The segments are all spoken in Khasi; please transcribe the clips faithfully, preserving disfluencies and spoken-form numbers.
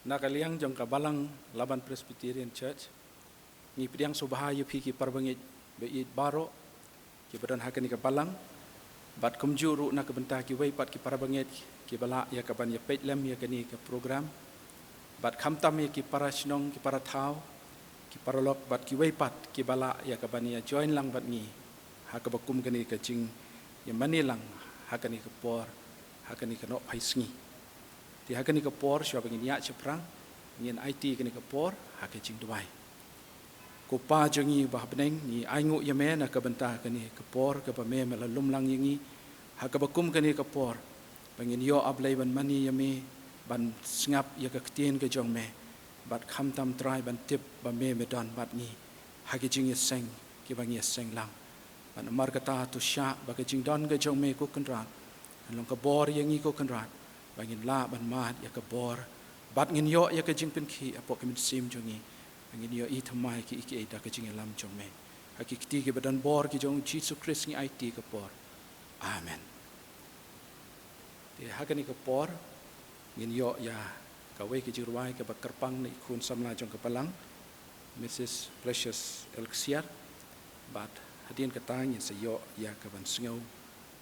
Na ka liang jong ka Balang Laban Presbyterian Church, ngi pdiang sngewbha ïa phi ki parabangeit ba ïeit baroh kiba don ha kane ka balang, bad kumjuh ruh na ka bynta kiwei pat ki parabangeit kiba lah ïa kaban ïa peit lem ïa kane ka program, bad khamtam ïa ki para shnong, ki para thaw, ki paralok bad kiwei pat kiba lah ïa kaban ïa join lang bad ngi ha kaba kum kane ka jingïamane lang ha kane ka por, ha kane ka nohphai sngi. Te ha kane ka por, shuwa ba ngin ïaid shaphrang, ngin aiti kane ka por ha ka jingduwai. Ko Pa jong ngi ba ha bneng, ngi ainguh ïa me na ka bynta kane ka por kaba me, me la lum lang ïa ngi ha kaba kum kane ka por, ba ngin ïoh, A Blei, ban mane ïa me, ban sngap ïa ka ktien ka jong me, bad khamtam, Trai, ban tip ba me, me don bad ngi ha ka jingïaseng kiba ngi ïaseng lang. Bad namar kata, to shah ba ka jingdon ka jong me, ko Kynrad, kan long ka bor ïa ngi, ko Kynrad, ba ngin lah ban mad ïa ka bor, bad ngin ïoh ïa ka jingpynkhih hapoh ka mynsiem jong ngi, ba ngin ïohi thymmai kiei kiei da ka jingïalam jong me. Ha ki kti kiba don bor ki jong U Jisu Khrist ngi aiti ha ka por. Amen. Te ha kane ka por, ngin ïoh ïa kawei ka jingrwai kaba kyrpang na i khun samla jong ka balang, Mrs Precious L Ksiar, bad hadien kata ngin sa ïoh ïa kaban sngew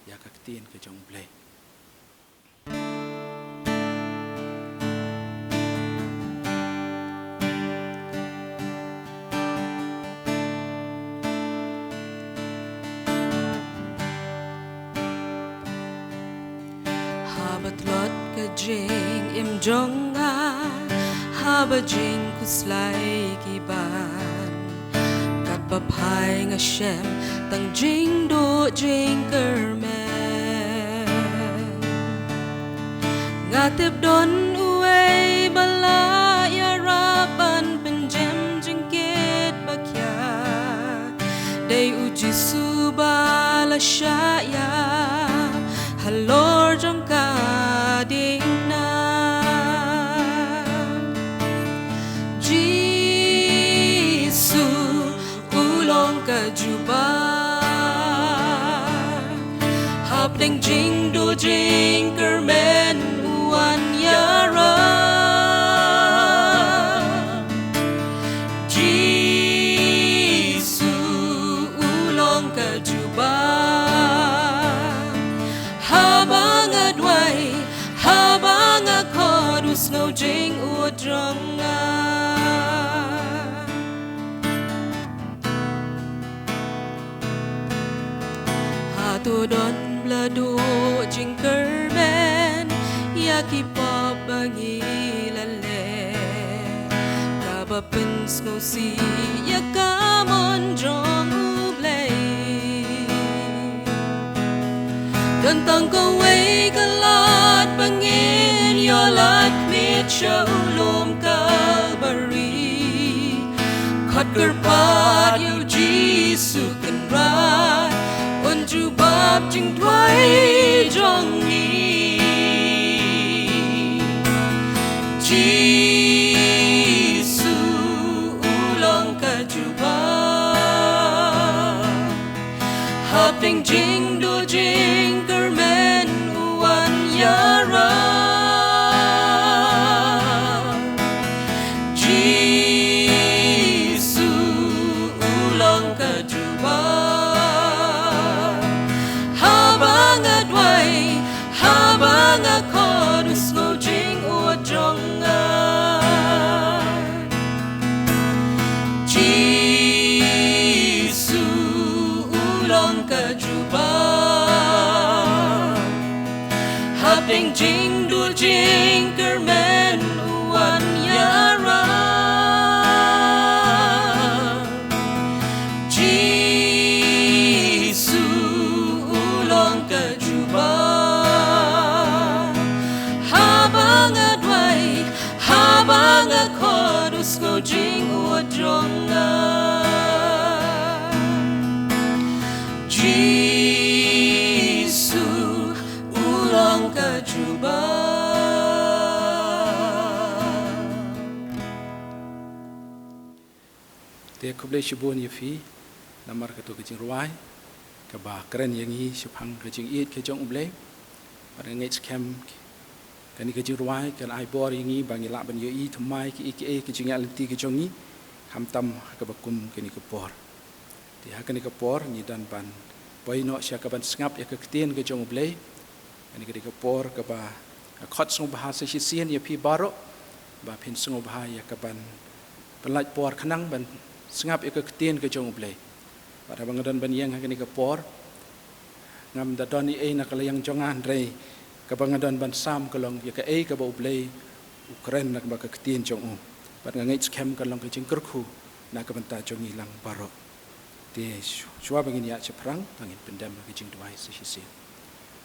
ïa ka ktien ka jong U Blei. Haba tlot ka jingim jong nga, haba jingkhuslai ki ban, katba phai nga shem tang jingduh jingkyrmen. Nga tip don uwei ba la ïarap ban pynjem jingkit ba khia. Dei U Jisu ba la shah ïa halor jong ka diengphna. Jisu u long ka jubab, hapdeng jingduh jingkyrmen u wan ïarap. Jisu u long ka jubab, haba nga duwai, haba nga khot, u sngew jingud jong nga. Hato don ba la duh jingkyrmen ïa ki pop ba ngi la leh, kaba pynsngewsih ïa ka mon jong U Blei? Don tang kawei ka lad ba ngin ïoh lait khmih sha u lum Kalbari. Khot kyrpad ïa U Jisu Kynrad, un jubab jingduwai jong ngi. Jisu u long ka jubab, hapdeng jingduh jingkyrmen u wan ïarap. Jisu u long ka jubab, haba nga duwai, haba nga khot, u sngew jingud jong nga. Jisu u long ka jubab, hapdeng jingduh jingkyrmen u wan ïarap. Jisu u long ka jubab, haba nga duwai, haba nga khot, u sngew jingud jong nga. Jisu u long ka jubab. Te khublei shibun ïa phi namar kato ka jingrwai kaba kren ïa ngi shaphang ka jingïeit ka jong U Blei. Bad nga ngeit skhem ka Kane ka jingduwai kan ai bor ïa ngi ba ngi lah ban ïohi thymmai kiei kiei ki jingïaid lynti ki jong ngi, khamtam ha kaba kum kane ka por. Te ha kane ka por ngi don ban poi noh sha kaban sngap ïa ka ktien ka jong U Blei. Kane ka dei ka por kaba nga khot sngewbha sa shisien ïa phi baroh ba phin sngewbha ïa kaban pynlait por khnang ban sngap ïa ka ktien ka jong U Blei. Bad haba nga don ban ïeng ha kane ka por, ngam da don ei ei na ka liang jong nga, hynrei kaba nga don ban sam ka long ïa kaei kaba U Blei u kren na ka bynta ka ktien jong u. Bad nga ngeit skhem kan long ka jingkyrkhu na ka bynta jong ngi lang baroh. Te shu-, shuwa ba ngin ïaid shaphrang, to ngin pyndem ha ka jingduwai sa shisien.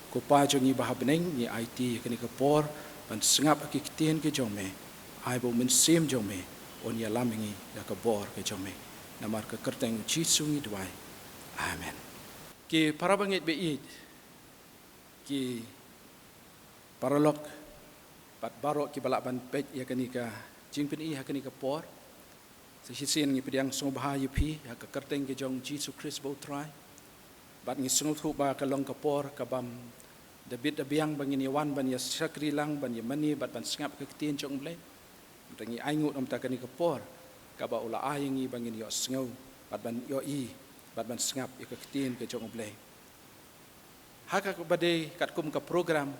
Ko Pa jong ngi ba ha bneng, ngi aiti ïa kane ka por ban sngap ha ki ktien ki jong me. Ai ba U Mynsiem jong me un ïalam ïa ngi da ka bor ka jong me. Namar ka kyrteng U Jisu ngi duwai. Amen. Ki para bangeit ba ïeit, ki paralok bad baroh kiba lah ban peit ïa kane ka jingpyni ha kane ka por. Sa shisien ngi pdiang sngewbha ïa phi ha ka kyrteng ka jong Jisu Khrist ba U Trai. Bad ngi sngewthuh ba ka long ka por kabym da bit da biang ba ngin ïa wan ban ïa shakri lang, ban ïa mane bad ban sngap ka ktien jong U Blei. Hynrei ngi ainguh namar kane ka por kaba U la ai ïa ngi ba ngin ïohsngew bad ban ïohi bad ban sngap ïa ka ktien ka jong U Blei. Ha kaba dei katkum ka program,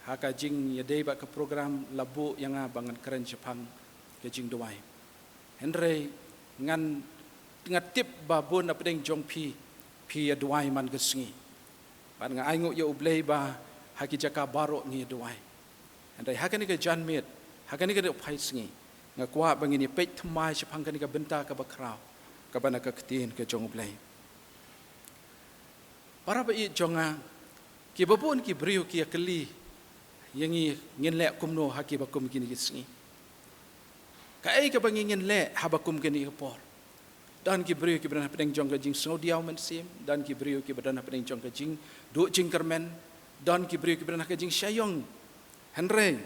ha ka jingïadei bad ka program la buh ïa nga ba ngan kren shaphang ka jingduwai. Hynrei ngan, nga tip ba bun na pdeng jong phi, phi ïa duwai man ka sngi. Bad nga ainguh ïa U Blei ba ha ki jaka baroh ngi ïa duwai. Hynrei ha kane ka janmiet, ha kane ka dei u phai sngi, nga kwah ba ngin ïa peit thymmai shaphang kane ka bynta kaba khraw, kaba na ka ktien ka jong U Blei. Para baieit jong nga, kiba bun ki briew ki ïa kylli ïa ngi ngin leh kumno ha kiba kum kine ki sngi. Kaei kaba ngi ngin leh haba kum kine ki por. Don ki briew kiba don hapdeng jong ka jingsngewdiaw mynsiem, don ki briew kiba don hapdeng jong ka jingduh jingkyrmen, don ki briew kiba don ha ka jingshah ïong. Hynrei,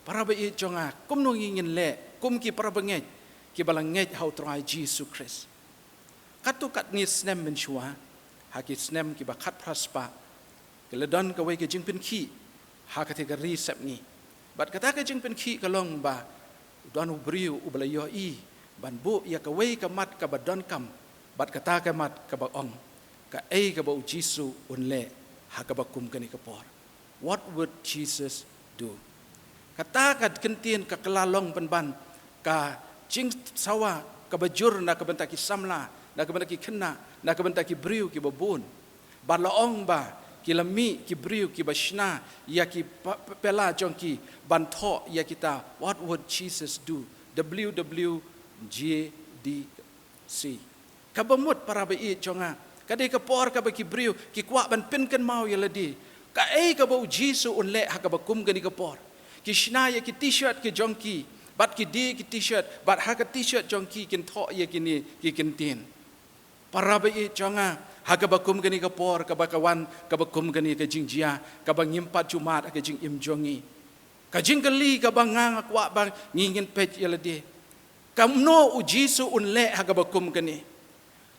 para baieit jong nga, kumno ngi ngin leh kum ki para bangeit kiba la ngeit ha U Trai Jisu Khrist. Katto katne snem mynshuwa, ha ki snem kiba khatphra spah, ki la don kawei ka jingpynkhih ha katei ka ri sepngi. Bad kata ka jingpynkhih ka long ba u don u briew uba la ïohi ban buh ïa kawei ka mat kaba donkam, bad kata ka mat kaba ong, kaei kaba U Jisu un leh ha kaba kum kane ka por. What would Jesus do? Kata ka kyntien ka kylla long pynban ka jingsawa kaba jur na ka bynta ki samla, na ka bynta ki khynnah, na ka bynta ki briew kiba bun. Bad la ong ba ki la mih ki briew kiba shna ïa ki pa-, pa-, pela jong ki ban thoh ïa kita, "What would Jesus do?" W W J D C. Kaba mut, para baieit jong nga, ka dei ka por kaba ki briew ki kwah ban pynkynmaw ïa lade kaei kaba U Jisu un leh ha kaba kum kane ka por. Ki shna ïa ki T-shirt ki jong ki, bad ki die ki T-shirt, bad ha ka T-shirt jong ki kin thoh ïa kine ki kyntien. Para baieit jong nga, ha kaba kum kane ka por, kaba ka wan, kaba kum kane ka jingjia, kaba ngim pat ju mad ha ka jingim jong ngi. Ka jingkylli kaba nga nga kwah ba ngi ngin peit ïa lade, kumno U Jisu un leh ha kaba kum kane.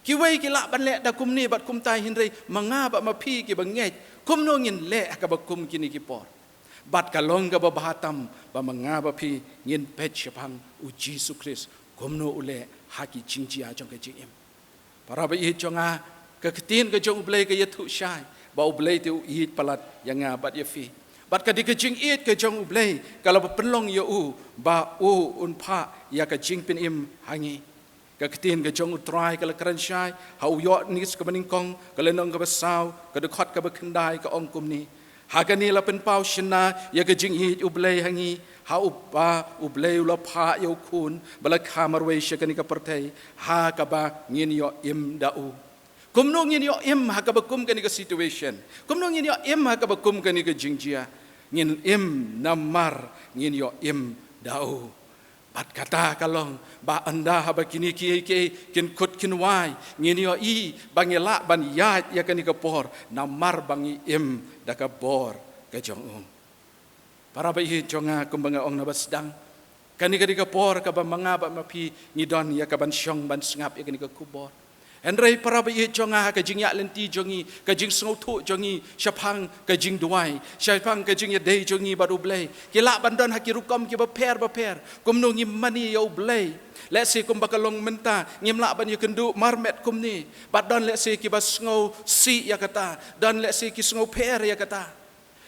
Kiwei ki lah ban leh da kumne bad kumtai, hynrei ma nga bad ma phi kiba ngeit, kumno ngin leh ha kaba kum kine ki por. Bad ka long kaba bha tam ba ma nga bad phi ngin peit shaphang U Jisu Khrist, kumno u leh ha ki jingjia jong ka jingim. Para baieit jong nga, ka ktien ka jong U Blei ka ïathuh shai ba U Blei te u ïeit palat ïa nga bad ïa phi. Bad ka dei ka jingïeit ka jong U Blei ka la ba pynlong ïa u ba u un phah ïa ka jingpynim ha ngi. Ka ktien ka jong U Trai ka la kren shai ha U Ïoannis kaba nyngkong, ka lynnong kaba saw, ka dkhot kaba khyndai, ka ong kumne: Ha kane la pynpaw shynna ïa ka jingïeit U Blei ha ngi, ha uba U Blei u la phah ïa U Khun ba la kha marwei sha kane ka pyrthei, ha kaba ngin ïoh im da u. Kumno ngin ïoh im ha kaba kum kane ka situation? Kumno ngin ïoh im ha kaba kum kane ka jingjia? Ngin im namar ngin ïoh im da u. Bad kata ka long ba ynda haba kine kiei kiei kin kut kin wai, ngin ïohi ba ngi lah ban ïaid ïa kane ka por namar ba ngi im da ka bor ka jong u. Para baieit jong nga, kumba nga ong naba sdang, kane ka dei ka por kaba ma nga bad ma phi ngi don ïa kaban shong ban sngap ïa kane ka khubor. Hynrei para baieit jong nga, ha ka jingïaid lynti jong ngi, ka jingsngewthuh jong ngi shaphang ka jingduwai, shaphang ka jingïadei jong ngi bad U Blei, ki lah ban don ha ki rukom kiba pher bapher. Kumno ngim mane ïa U Blei? Lehse kumba ka long mynta, ngim lah ban ïakynduh marmet kumne. Bad don lehse kiba sngewsih ïa kata, don lehse ki sngewpher ïa kata.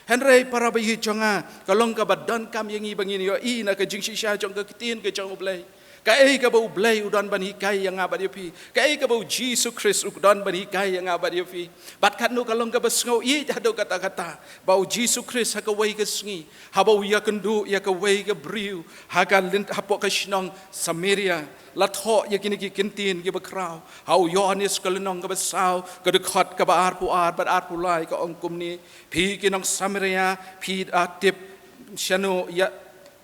Hynrei para baieit jong nga, ka long kaba donkam ïa ngi ba ngin ïohi na ka jingshisha jong ka ktien ka jong U Blei. Kaei kaba U Blei u don ban hikai ïa nga bad ïa phi? Kaei kaba U Jisu Khrist u don ban hikai ïa nga bad ïa phi? Bad katno ka long kaba sngewsih haduh katta katta, ba U Jisu Khrist ha kawei ka sngi, haba u ïakynduh ïa kawei ka briew ha ka lyn-, hapoh ka shnong Samaria, la thoh ïa kine ki kyntien kiba khraw ha u Ïoannis ka lynnong kaba saw, ka dkhot kaba arphew ar bad arphew lai, ka ong kumne: Phi ki nong Samaria, phi da tip shano ïa,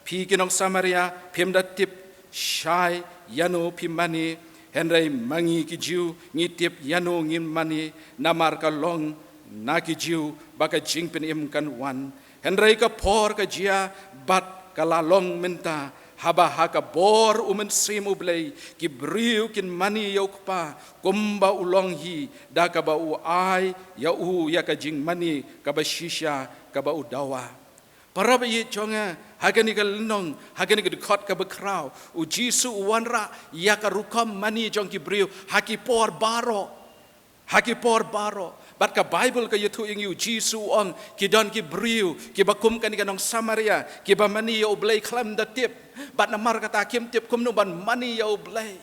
phi ki nong Samaria, phim da tip shai ïano phi mane, hynrei ma ngi ki Jiw ngi tip ïano ngin mane, namar ka long na ki Jiw ba ka jingpynim kan wan. Hynrei ka por ka jia bad ka la long mynta, haba ha ka bor U Mynsiem U Blei ki briew kin mane ïa U Kpa, kumba u long hi, da kaba u ai ïa u ïa ka jingmane kaba shisha kaba u dawa. Para baieit jong nga, ha kane ka lynnong, ha kane ka dkhot kaba khraw, U Jisu u wanrah ïa ka rukom mane jong ki briew ha ki por baroh. Ha ki por baroh. Bad ka Baibl ka ïathuh ïa ngi, U Jisu u ong, ki don ki briew kiba kum kane ka nong Samaria, kiba mane ïa U Blei khlem da tip. Bad namar kata kim tip kumno ban mane ïa U Blei.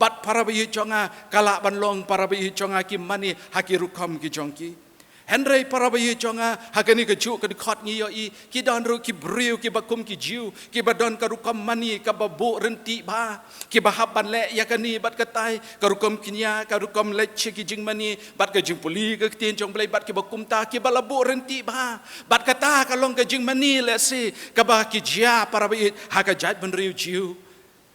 Bad para baieit jong nga, ka lah ban long para baieit jong nga ki mane ha ki rukom ki jong ki. Hynrei para baieit jong nga, ha kane kajuh ka dkhot ngi ïohi, ki don ruh ki briew kiba kum ki Jiw, kiba don ka rukom mane kaba buh ryntih bha, kiba hap ban leh ïa kane bad katai, ka rukom kñia, ka rukom leit sha ki jingmane, bad ka jingpule ka ktien jong U Blei, bad kiba kumta, kiba la buh ryntih bha. Bad kata ka long ka jingmane lehse kaba ki jia, para baieit, ha ka jaitbynriew Jiw.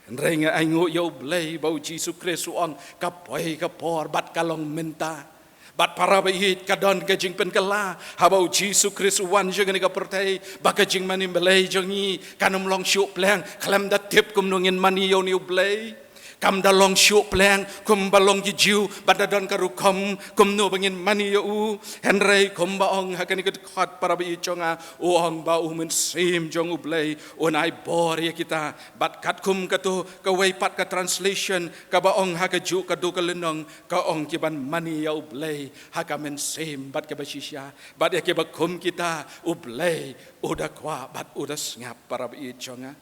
Hynrei nga ainguh ïa U Blei ba U Jisu Khrist u ong, ka poi ka por bad ka long mynta. Bad para baieit, ka don ka jingpynkylla haba U Jisu Khrist u wan sha kane ka pyrthei, ba ka jingmane Blei jong ngi kan ym long shuh pleng khlem da tip kumno ngin mane ïa une U Blei. Kam da long shuh pleng kumba long ki Jiw, ba da don ka rukom kumno ba ngin mane ïa u. Hynrei kumba ong ha kane ka dkhot, para baieit jong nga, u ong ba U Mynsiem jong U Blei un ai bor ïa kita. Bad katkum kato kawei pat ka translation kaba ong ha kajuh kato ka lynnong, ka ong, kiban mane ïa U Blei ha ka mynsiem bad kaba shisha. Bad ïa kiba kum kita, U Blei u da kwah bad u da sngap, para baieit jong nga.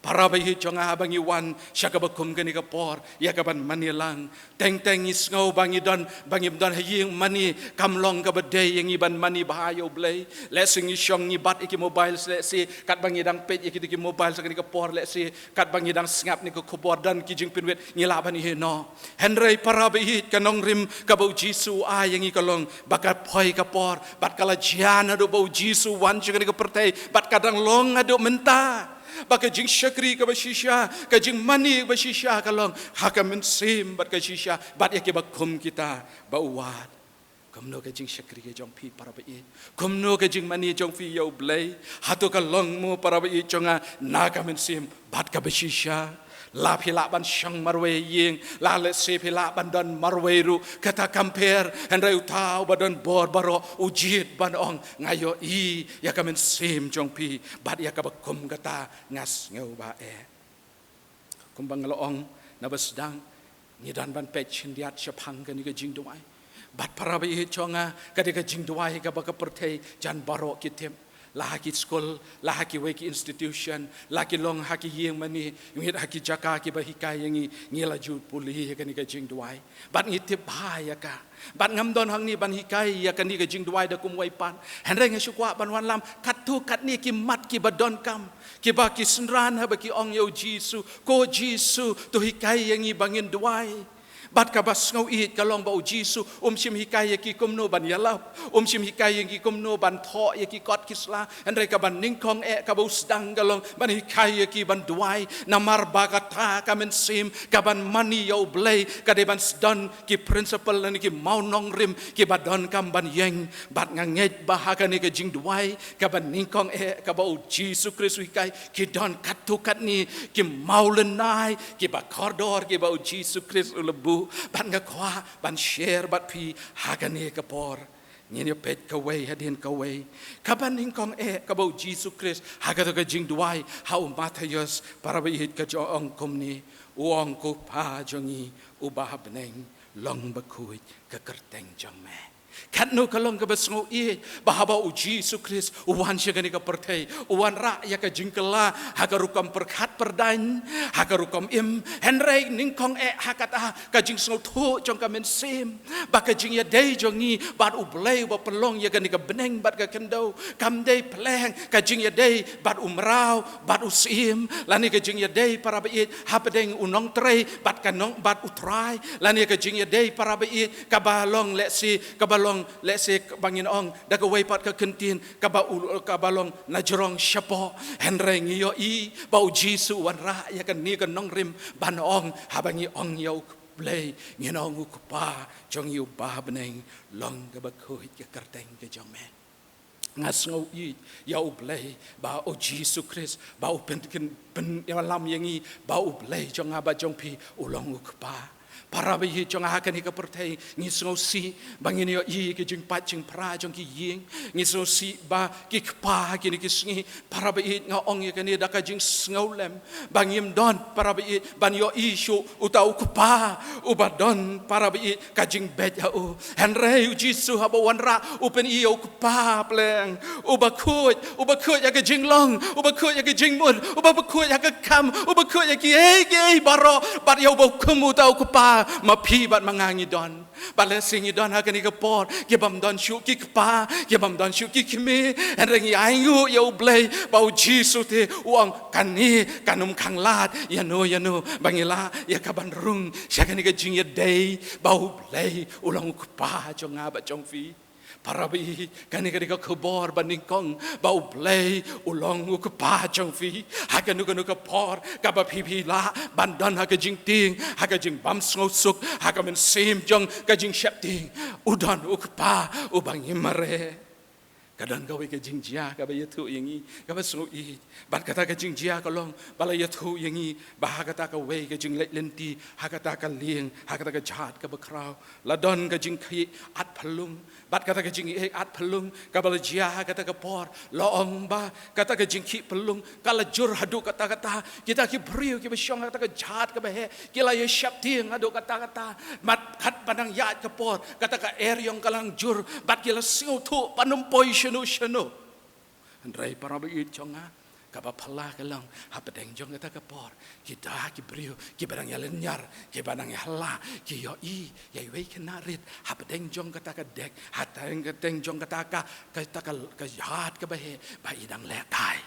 Para baieit jong nga, haba ngi wan sha kaba kum kane ka por ïa kaban mane lang, teng teng ngi sngew ba ngi don, ba ngim don ha ïing mane, kam long kaba dei ïa ngi ban mane bha ïa U Blei. Lehse ngi shong ngi bat ïa ki mobile, lehse katba ngi dang peit ïa kito ki mobile ha kane ka por, lehse katba ngi dang sngap ïa ki khubor, don ki jingpynwit, ngi lah ban ïeh noh. Hynrei para baieit, ka nongrim kaba U Jisu u ai ïa ngi ka long ba ka poi ka por, bad ka la jia naduh ba U Jisu u wan sha kane ka pyrthei, bad ka dang long haduh mynta. Ba ka jingshakri kaba shisha, ka jingmane kaba shisha ka long ha ka mynsiem bad ka shisha, bad ïa kiba kum kita ba u wad. Kumno ka jingshakri ka jong phi, para baieit? Kumno ka jingmane jong phi ïa U Blei? Hato ka long mo, para baieit jong nga, na ka mynsiem bad kaba shisha? La phi lah ban shong marwei ha ïing, la lehse phi lah ban don marwei ruh, kata kam pher, hynrei uta uba don bor baroh u jied ban ong, nga ïohi ïa ka mynsiem jong phi, bad ïa kaba kum kata nga sngew ba eh. Kumba nga la ong naba sdang, ngi dang ban peit shyndiat shaphang kane ka jingduwai. Bad para baieit jong nga, ka dei ka jingduwai kaba ka pyrthei jan baroh ki tip. La ha ki skul, la ha kiwei ki institution, la ki long ha ki ïing mane, ngi ha ki jaka kiba hikai ïa ngi, ngi la ju pule ïa kane ka jingduwai. Bad ngi tip bha ïa ka. Bad ngam don hangne ban hikai ïa kane ka jingduwai da kumwei pat. Hynrei nga shu kwah ban wanlam katto katne ki mat kiba donkam, kiba ki synran haba ki ong ïa U Jisu, ko Jisu, to hikai ïa ngi ba ngin duwai. Bad kaba sngewsih ka long ba U Jisu um shym hikai ïa ki kumno ban ïalap, um shym hikai ïa ki kumno ban thoh ïa ki kot ki sla. Hynrei kaba nyngkong eh kaba u sdang ka long ban hikai ïa ki ban duwai. Namar ba kata ka mynsiem kaban mane ïa U Blei ka dei ban sdang ki principle lane ki mawnongrim kiba donkam ban ïeng. Bad nga ngeit ba ha kane ka jingduwai kaba nyngkong eh kaba U Jisu Khrist u hikai, ki don katto katne ki mawlynnai kiba kordor kiba U Jisu Khrist u la buh Bad nga kwah ban share bad phi ha kane ka por. Ngin ïa peit kawei hadien kawei. Kaba nyngkong eh kaba u Jisu Khrist ha kata ka jingduwai ha u Mathaios, para baieit, ka jong ong kumne, u ong, Ko Pa jong ngi uba ha bneng, long bakhuid ka kyrteng jong me. Katno ka long kaba sngewbha ba haba u Jisu Khrist u wan sha kane ka pyrthei, u wanrah ïa ka jingkylla ha ka rukom pyrkhat pyrdaiñ, ha ka rukom im, hynrei nyngkong eh ha kata ka jingsngewthuh jong ka mynsiem ba ka jingïadei jong ngi bad U Blei uba pynlong ïa kane ka bneng bad ka khyndew kam dei pleng ka jingïadei bad u mraw bad u syiem, lane ka jingïadei, para baieit, hapdeng u nongtrei bad ka nong bad U Trai, lane ka jingïadei, para baieit, kaba long lehse, kaba long lehse, ba ngin ong da kawei pat ka kyntien, kaba u kaba long na jrong shapoh. Hynrei ngi ïohi ba u Jisu u wanrah ïa kane ka nongrim ban ong, haba ngi ong ïa U Blei, ngin ong, U Kpa jong ngi uba ha bneng, long kaba khuid ka kyrteng ka jong me. Nga sngew ïeit ïa U Blei ba u Jisu Khrist ba u pyn, pyn, pynïalam ïa ngi, ba U Blei jong nga bad jong phi u long U Kpa. Para baieit jong nga, ha kane ka pyrthei ngi sngewsih ba ngin ïohi ka jingpait jingphra jong ki ïing, ngi sngewsih ba ki kpa ha kine ki sngi. Para baieit, nga ong ïa kane da ka jingsngewlem ba ngim don, para baieit, ban ïohi shuh uta U Kpa uba don, para baieit, ka jingbeit ha u. Hynrei u Jisu haba u wanrah, u pyni ïa U Kpa pleng uba khuid, uba khuid ïa ka jinglong, uba khuid ïa ka jingmut, uba khuid ïa ka kam, uba khuid ïa kiei kiei baroh, bad ïa uba kum uta U Kpa ma phi bad ma nga ngi don. Bad lehse ngi don ha kane ka por ki bym don shuh ki kpa, ki bym don shuh ki kmie, hynrei ngi ainguh ïa U Blei ba u Jisu te u ong, kane kan ym khanglad ïano ïano, ba ngi lah ïa ka ban rung sha kane ka jingïadei ba U Blei u long U Kpa jong nga bad jong phi. Para baieit, kane ka dei ka khubor ba nyngkong ba U Blei u long U Kpa jong phi. Ha kano kano ka por kaba phi, phi lah ban don ha ka jingtieng, ha ka jingbymsngewsuk, ha ka mynsiem jong ka jingsheptieng, u don U Kpa uba ngim mareh. Ka don kawei ka jingjia kaba ïathuh ïa ngi kaba sngewsih. Bad kata ka jingjia ka long ba la ïathuh ïa ngi ba ha kata kawei ka jingleit lynti, ha kata ka lieng, ha kata ka jhat kaba khraw, la don ka jingkhih at phyllung. Bad kata ka jingkhih at phyllung kaba la jia ha kata ka por, la ong ba kata ka jingkhih phyllung ka la jur haduh katta katta. Kita ki briew kiba shong ha kata ka jhat kaba heh ki la ïa sheptieng haduh katta katta. Bad katba nang ïaid ka por, kata ka eriong ka la nang jur, bad ki la sngewthuh ban ym poi shano shano. Hynrei para baieit jong nga, kaba phylla ka long, hapdeng jong kata ka por, kita ki briew kiba nang ïalynñiar, kiba nang ïahylla, ki ïohi ïa iwei i khynnah rit hapdeng jong kata ka dek, hapdeng, hapdeng jong kata ka, kata ka, ka jhat kaba heh ba i dang lehkai.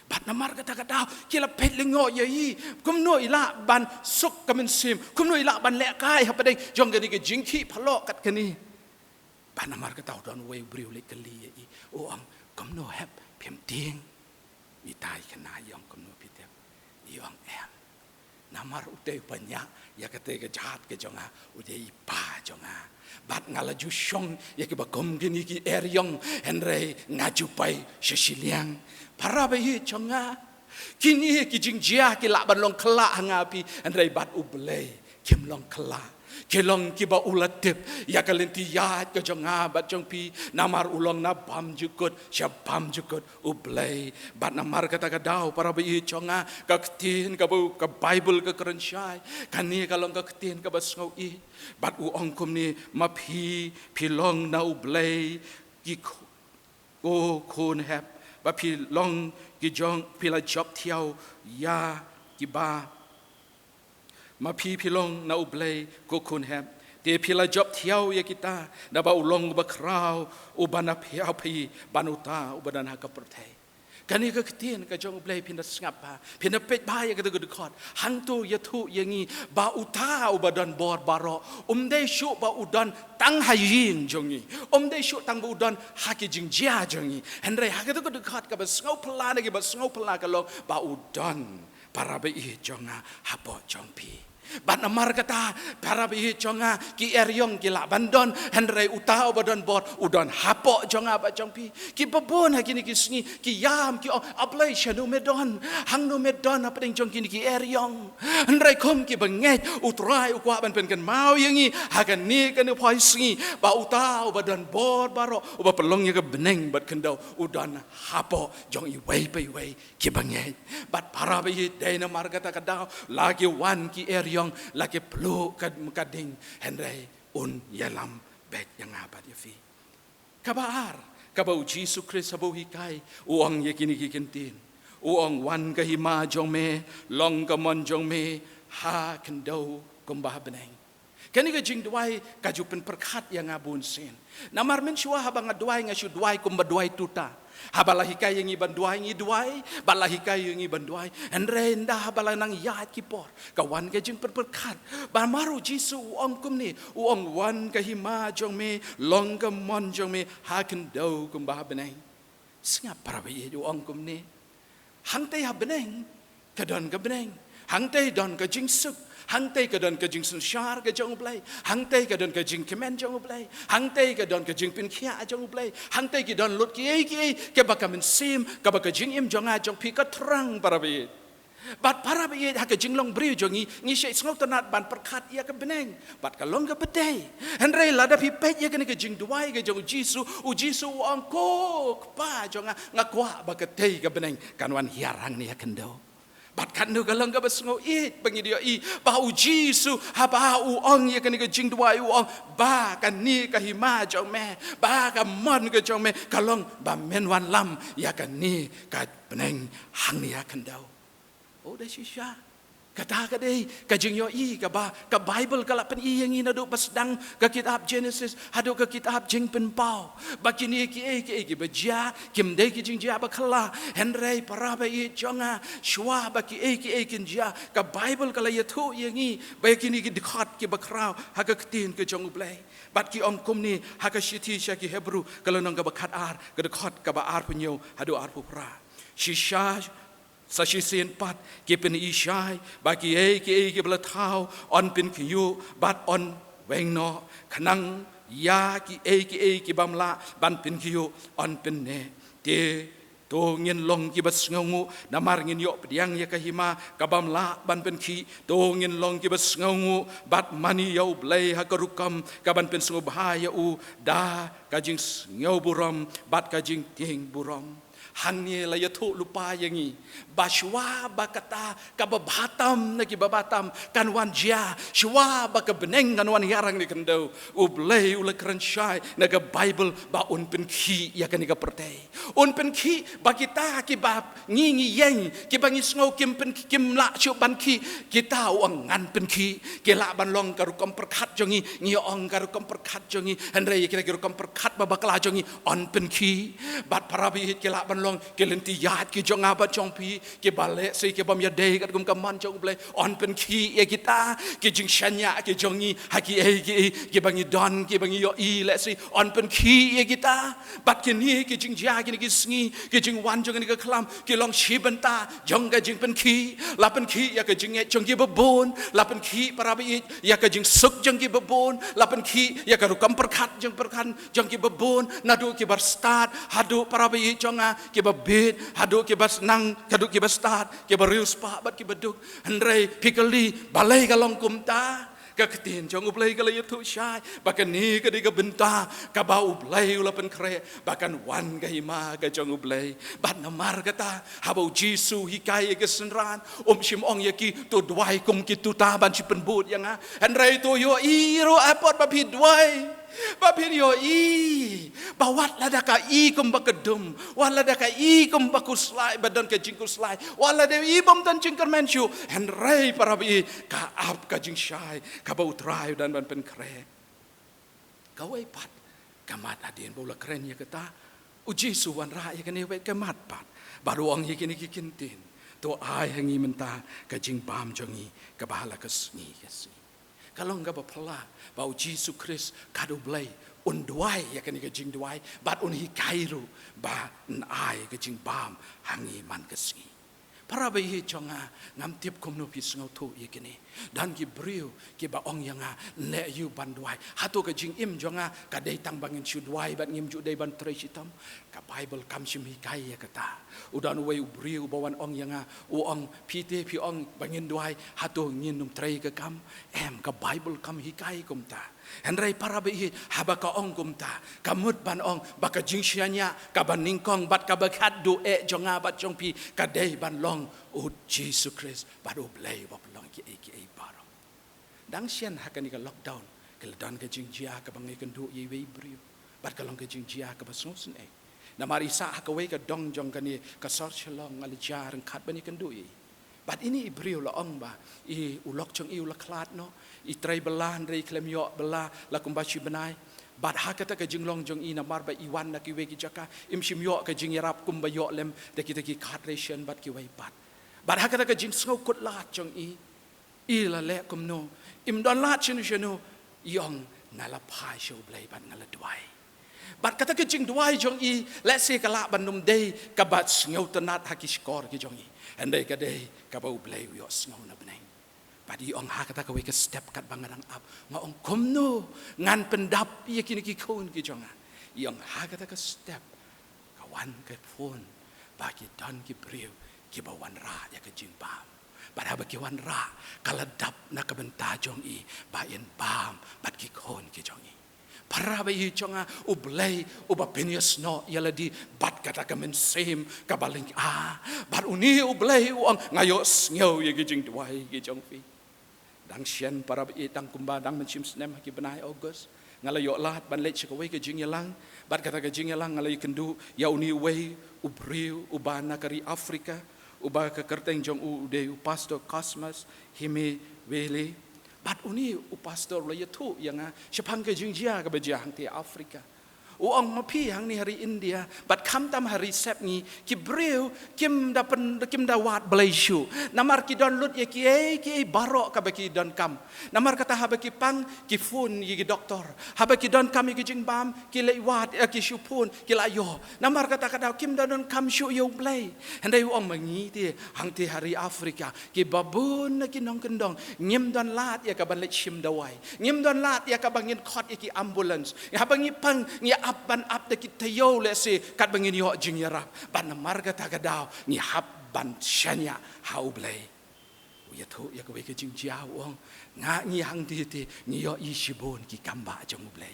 Bad namar kata ka daw ki la peit lyngngoh ïa i, kumno i lah ban suk ka mynsiem, kumno i lah ban lehkai hapdeng jong kane ka jingkhih phyllung kat kane. Bad namar kata u don uwei u briew leit kylli ïa i, u ong, kumno hep phim tieng? Mita i khynnah i ong, kumno phi tip? I ong, em, namar utei uba ñiah ïa katei ka jhat ka jong nga u dei i pa jong nga. Bad nga la ju shong ïa kiba kum kine ki eriong, hynrei nga ju poi sha shiliang. Para baieit jong nga, kine ki jingjia ki lah ban long khyllah ha nga phi, hynrei bad U Blei kim long khyllah. Ki long kiba u la tip ïa ka lynti ïaid ka jong nga bad jong phi, namar u long na bymjukut sha bymjukut U Blei. Bad namar kata ka daw, para baieit jong nga, ka ktien kaba ka Baibl ka kren shai, kane ka long ka ktien kaba sngewsih. Bad u ong kumne, ma phi, phi long na U Blei ki khu-, ko khun hep, ba phi long ki jong, phi la jop thiaw ïa kiba. Ma phi, phi long na U Blei ko khun hep, te phi la jop thiaw ïa kita, naba u long uba khraw, uba na phi, ha phi ban uta uba don ha ka pyrthei. Kane ka ktien ka jong U Blei, phin da sngap bha, phin da peit bha ïa kata ka dkhot. Hangto ïathuh ïa ngi ba uta uba don bor baroh um dei shuh ba u don tang ha ïing jong ngi, um dei shuh tang ba u don ha ki jingjia jong ngi, hynrei ha kata ka dkhot kaba sngewphylla na kiba sngewphylla ka long ba u don, para baieit jong nga, hapoh jong phi. Bad namar kata, para baieit jong nga, ki eriong ki lah ban don, hynrei uta uba don bor, u don hapoh jong nga bad jong phi. Kiba bun ha kine ki sngi, ki ïam, ki ong, A Blei, shano me don, hangno me don hapdeng jong kine ki eriong. Hynrei kum kiba ngeit, U Trai u kwah ban pynkynmaw ïa ngi ha kane ka por sngi, ba uta uba don bor baroh, uba pynlong ïa ka bneng bad khyndew, u don hapoh jong iwei pa iwei kiba ngeit. Bad para baieit, dei namar kata ka daw, la ki wan ki eriong, la ki pluh ka, ka ding, hynrei un ïalam beit ïa nga bad ïa phi. Kaba ar, kaba U Jisu Khrist haba u hikai, u ong ïa kine ki kyntien. U ong, Wan ka hima jong me, long ka mon jong me, ha khyndew kumba ha bneng. Kane ka jingduwai ka ju pynpyrkhat ïa nga bunsien. Namar mynshuwa haba nga duwai, nga shu duwai kumba duwai tuta. Haba la hikai ïa ngi ban duwai, ngi duwai, ba la hikai ïa ngi ban duwai. Hynrei ynda haba la nang ïaid ki por, ka wan ka jingpyrkhat. Ba namar U Jisu u ong kumne, u ong, Wan ka hima jong me, long ka mon jong me, ha khyndew kumba ha bneng. Sngap para baieit, u ong kumne. Hangtei ha bneng, ka don ka bneng. Hangtei don ka jingsuk. Hangtei ka don ka jingsynshar ka jong U Blei. Hangtei ka don ka jingkmen jong U Blei. Hangtei ka don ka jingpynkhiah jong U Blei. Hangtei ki don lut kiei kiei, kaba ka mynsiem, kaba ka jingim jong nga jong phi ka thrang para baieit. Bad para baieit, ha ka jinglong briew jong ngi, ngi shait sngewtynnat ban pyrkhat ïa ka bneng. Bad ka long kaba dei. Hynrei lada phi peit ïa kane ka jingduwai ka jong U Jisu, U Jisu u ong, Ko Kpa jong nga, nga kwah ba katei ka bneng kan wan hiar hangne ha khyndew. Bad katno ka long kaba sngewieit ba ngi ïohi ba U Jisu haba u ong ïa kane ka jingduwai, u ong, Ba kane ka hima jong me, ba ka mon ka jong me, ka long ba men wanlam ïa kane ka bneng hangne ha khyndew. Oh, da shisha. Kata ka dei ka jingïohi kaba ka Baibl ka la pyni ïa ngi naduh ba sdang ka kitab Genesis haduh ka kitab Jingpynpaw. Ba kine kiei kiei kiba jia kim dei ki jingjia ba khyllah. Hynrei para baieit jong nga, shuwa ba kiei kiei kin jia, ka Baibl ka la ïathuh ïa ngi ba ïa kine ki dkhot kiba khraw ha ka ktien ka jong U Blei. Bad ki ong kumne ha ka shithi sha ki Hebru, ka lynnong kaba khatar, ka dkhot kaba arphew hynñiew haduh arphew phra. Shisha Sa shisien pat ki pyni shai ba kiei kiei kiba la thaw yn pynkhynñiuh bad yn weng noh, khnang ïa kiei kiei ki bym lah ban pynkhynñiuh yn pynneh. Te to ngin long kiba sngewnguh namar ngin ïoh pdiang ïa ka hima ka bym lah ban pynkhih. To ngin long kiba sngewnguh bad mane ïa U Blei ha ka rukom ka ban pynsngewbha ïa u da ka jingsngewburom bad ka jingtieng burom. Hangne la ïathuh lypa ïa ngi ba shuwa ba kata kaba bha tam na kiba bha tam kan wan jia, shuwa ba ka bneng kan wan hiar hangne khyndew, U Blei u la kren shai na ka Baibl ba un pynkhih ïa kane ka pyrthei. Un pynkhih ba kita kiba ngi ngi ïeng, kiba ngi sngew kim pyn, kim lah shuh ban khih, kita u ong ngan pynkhih. Ki lah ban long ka rukom pyrkhat jong ngi, ngi ong ka rukom pyrkhat jong ngi, hynrei kita ki rukom pyrkhat ba bakla jong ngi yn pynkhih. Bad para baieit, ki lah ban long ki lynti ïaid ki jong nga bad jong phi kiba lehse ki bym ïadei katkum ka mon jong U Blei, yn pynkhih ïa kita. Ki jingshaniah ki jong ngi ha kiei kiei kiba ngi don, kiba ngi ïohi lehse, yn pynkhih ïa kita. Bad kine ki jingjia kine ki sngi, ki jingwan jong kane ka khlam ki long shi bynta jong ka jingpynkhih. La pynkhih ïa ka jingngeit jong kiba bun, la pynkhih para baieit ïa ka jingsuk jong kiba bun, la pynkhih ïa ka rukom pyrkhat jong pyrkhat jong kiba bun, naduh kiba stad haduh para baieit jong nga kiba bit, haduh kiba snang haduh kiba stad, kiba riewspah bad kiba duk. Hynrei phi kylli balei ka long kumta? Ka ktien jong U Blei ka la ïathuh shai ba kane ka dei ka bynta kaba U Blei u la pynkhreh ba kan wan ka hima ka jong U Blei. Bad namar kata haba U Jisu u hikai ïa ki synran, um shym ong ïa ki to duwai kum ki tuta ban shu pynbud ïa nga. Hynrei to ïohi ruh ha por ba phi duwai, ba phin ïohi ba wat lada ka i kumba ka dum, wat lada ka i kumba khuslai, ba don ka jingkhuslai, wat lada i bym don jingkyrmen shuh, hynrei para baieit, ka ap ka jingshai kaba U Trai u dang ban pynkhreh. Kawei pat ka mat, hadien ba u la kren ïa kata, U Jisu u wanrah ïa kane kawei ka mat pat bad u ong ïa kine ki kyntien: To ai ha ngi mynta ka jingbam jong ngi kaba ha la ka sngi ka sngi. Ka long kaba phylla ba U Jisu Khrist, ka U Blei, un duwai ïa kane ka jingduwai bad un hikai ruh ba un ai ka jingbam ha ngi man ka sngi. Para baieit jong nga, ngam tip kumno phi sngewthuh ïa kine. Don ki briew kiba ong ïa nga, leh ïa u ban duwai. Hato ka jingim jong nga ka dei tang ba ngin shu duwai bad ngim ju dei ban trei shitom? Ka Baibl kam shym hikai ïa kata. U don uwei u briew ba wan ong ïa nga, u ong, phi te phi ong ba ngin duwai, hato ngin ym trei ka kam? Em, ka Baibl kam hikai kumta. Hynrei para baieit, haba ka ong kumta, ka mut ban ong ba ka jingshaniah kaba nyngkong bad kaba khatduh eh jong nga bad jong phi ka dei ban long u Jisu Khrist bad U Blei uba pynlong kiei kiei baroh. Dang shen ha kane ka lockdown, ka la don ka jingjia kaba nga ïakynduh ïa iwei i briew, bad ka long ka jingjia kaba sngewsynei. Namar i sah ha kawei ka dong jong kane ka sor Shillong, nga la jia ryngkat ban ïakynduh ïa i. Bad ine i briew la ong ba i, u lok jong i u la khlad noh, i trei bylla hynrei i khlem ïoh bylla la kumba shi bnai. Bad ha kata ka jinglong jong i, namar ba i wan na kiwei ki jaka, im shym ïoh ka jingïarap kumba ïoh lem da kita ki card ration bad kiwei pat. Bad ha kata ka jingsngew kut lad jong i, i la leh kumno? Im don lad shano shano, i ong, nga la phai sha U Blei bad nga la duwai. Bad kata ka jingduwai jong i, lehse ka lah ban ym dei kaba sngewtynnad ha ki shkor ki jong i, hynrei ka dei kaba U Blei u ïohsngew na bneng. Bad i ong, ha kata kawei ka step katba nga dang ap, nga ong, kumno ngan pyndap ïa kine ki khun ki jong nga? I ong, ha kata ka step ka wan ka phone ba ki don ki briew kiba wanrah ïa ka jingbam. Bad haba ki wanrah, ka la dap na ka bynta jong i ba in bam bad ki khun ki jong i. Para baieit jong nga, U Blei uba pynïasnoh ïa lade bad kata ka mynsiem kaba lynga. Bad une U Blei u ong, nga ïohsngew ïa ki jingduwai ki jong phi. Dang shen para baieit, dang kumba dang mynshem snem ha ki bnai August, nga la ïoh lad ban leit sha kawei ka jingïalang. Bad kata ka jingïalang nga la ïakynduh ïa une uwei u briew uba na ka ri Africa, uba ka kyrteng jong u u dei u Pastor Cosmas Himewele. Bad une u pastor u la ïathuh ïa nga shaphang ka jingjia kaba jia hangtei Africa. U ong, ma phi hangne ha ri India bad khamtam ha ri sepngi, ki briew kim da pyn, kim da wad Blei shuh. Namar ki don lut ïa kiei kiei baroh kaba ki donkam. Namar kata haba ki pang, ki phone ïa ki doktor. Haba ki donkam ïa ki jingbam, ki leit wad, eh, ki shu phone, ki la ïoh. Namar kata ka daw kim da donkam shuh ïa U Blei. Hynrei u ong, ma ngi te hangtei ha ri Africa, kiba bun na ki nongkyndong, ngim don lad ïa kaban leit shim dawai. Ngim don lad ïa kaba ngin khot ïa ki ambulance. Haba ngi pang, ngi ap ban ap da ki taïew lehse katba ngin ïoh jingïarap. Bad namar kata ka daw ngi hap ban shaniah ha U Blei. U ïathuh ïa kawei ka jingjia, u ong, nga, ngi hangtei te ngi ïohi shibun ki kambah jong U Blei.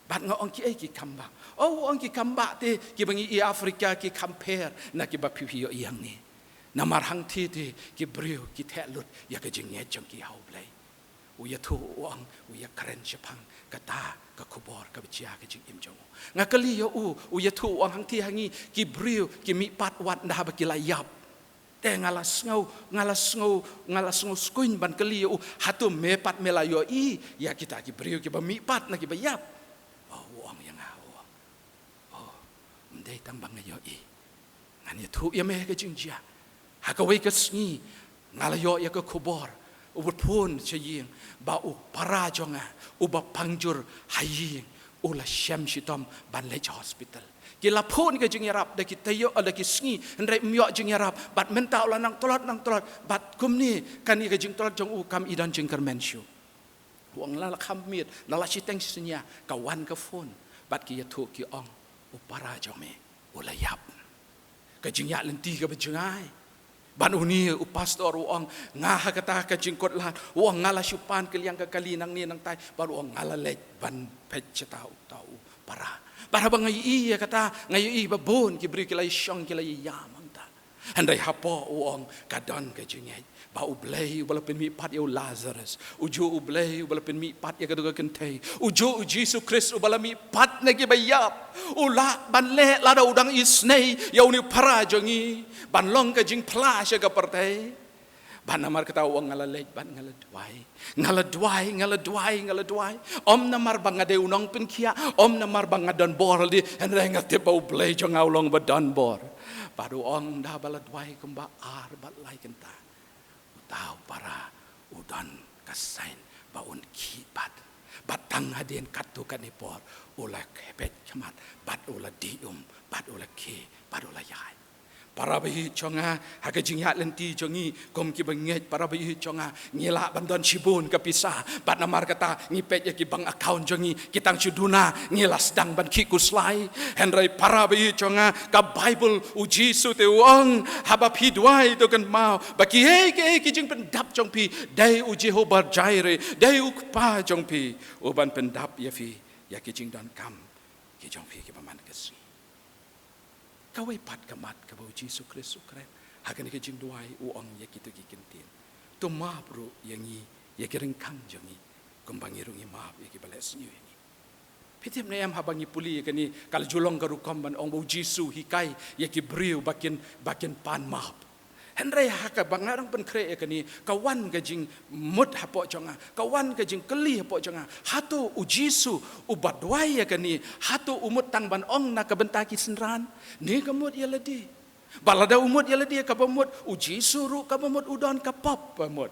Bad nga ong, kiei ki kambah? Oh, u ong, ki kambah te kiba ngi ïohi Africa ki compare na kiba phi phi ïohi hangne. Namar hangtei te ki briew ki theh lut ïa ka jingngeit jong ki ha U Blei. U ïathuh, u ong, u ïakren shaphang kata ka khubor kaba jia ha ka jingim jong u. Nga kylli ïa u, u ïathuh, u ong, hangtei ha ngi ki briew ki mihpat wat ynda haba ki la ïap. Te nga la sngew, nga la sngew, nga la sngew skhem ban kylli ïa u, hato me pat me la ïohi ïa kita ki briew kiba mihpat na kiba ïap? Oh, u ong ïa nga, u ong, oh, ym dei tang ba nga ïohi. Ngan ïathuh ïa me ka jingjia. Ha kawei ka sngi nga la ïoh ïa ka khubor, u phone sha ïing ba u para jong nga uba pang jur ha ïing u la shem shitom ban leit hospital. Ki la phone ka jingïarap da ki taïew, da ki sngi, hynrei ym ïoh jingïarap. Bad mynta u la nang tlot, nang tlot. Bad kumne kane ka jingtlot jong u kam i don jingkyrmen shuh. U ong, la la kham miet, la la shiteng shi synñia ka wan ka phone. Bad ki ïathuh ki ong, u para jong me u la ïap. Ka jingïaid lynti kaba jngai. Bad une u pastor u ong, nga ha kata ka jingkut lad, u ong, nga la shu pan kylliang ka kali nangne nangtai, bad u ong, nga la leit ban peit shata uta u para. Bad haba nga ïohi ïa kata, nga ïohi ba bun ki briew ki la ïashong, ki la ïaïam hangta. Hynrei hapoh, u ong, ka don ka jingngeit ba U Blei uba la pynmihpat ïa u Lazarus, ujuh U Blei uba la pynmihpat ïa ka dei ka kynthei, ujuh U Jisu Khrist uba la mihpat na kiba ïap, u lah ban leh lada u dang isynei ïa une u para jong ngi ban long ka jingphla sha ka pyrthei. Bad namar kata u ong, nga la leit bad nga la duwai. Nga la duwai, nga la duwai, nga la duwai. Ym namar ba nga dei u nongpynkhiah, ym namar ba nga don bor lade, hynrei nga tip ba U Blei jong nga u long ba don bor. Bad u ong, ynda ba la duwai kumba ar bad lai kynta, uta u para u don ka sign ba un khih pat. Bad tang hadien katto katne por u la khie peit khmat, bad u la dih um, bad u la khie, bad u la ïaid. Para baieit jong nga, ha ka jingïaid lynti jong ngi kum ki bangeit, para baieit jong nga, ngi lah ban don shibun ka pisa, bad namar kata ngi peit ïa ki bank account jong ngi, ki tang shu duna, ngi la sdang ban khih khuslai. Hynrei para baieit jong nga, ka Baibl, u Jisu te u ong, haba phi duwai to kynmaw ba kiei kiei ki jingpyndap jong phi, dei u Jehobah Jireh, dei u Kpa jong phi, u ban pyndap ïa phi ïa ki jingdonkam ki jong phi kiba man ka sngi. Kawei pat ka mat kaba u Jisu Khrist u kren ha kane ka jingduwai, u ong ïa kito ki kyntien: To map ruh ïa ngi ïa ki ryngkang jong ngi, kumba ngi ruh ngi map ïa kiba leh sniew ïa ngi. Phi tip ne em, haba ngi pule ïa kane, ka la ju long ka rukom ban ong ba u Jisu u hikai ïa ki briew ba kin, ba kin pan map. Hynrei ha kaba nga dang pynkhreh ïa kane, ka wan ka jingmut hapoh jong nga, ka wan ka jingkylli hapoh jong nga: Hato u Jisu uba duwai ïa kane, hato u mut tang ban ong na ka bynta ki synran? Ne ka mut ïa lade? Bad lada u mut ïa lade, kaba mut u Jisu ruh, kaba mut u don ka pop, ba mut,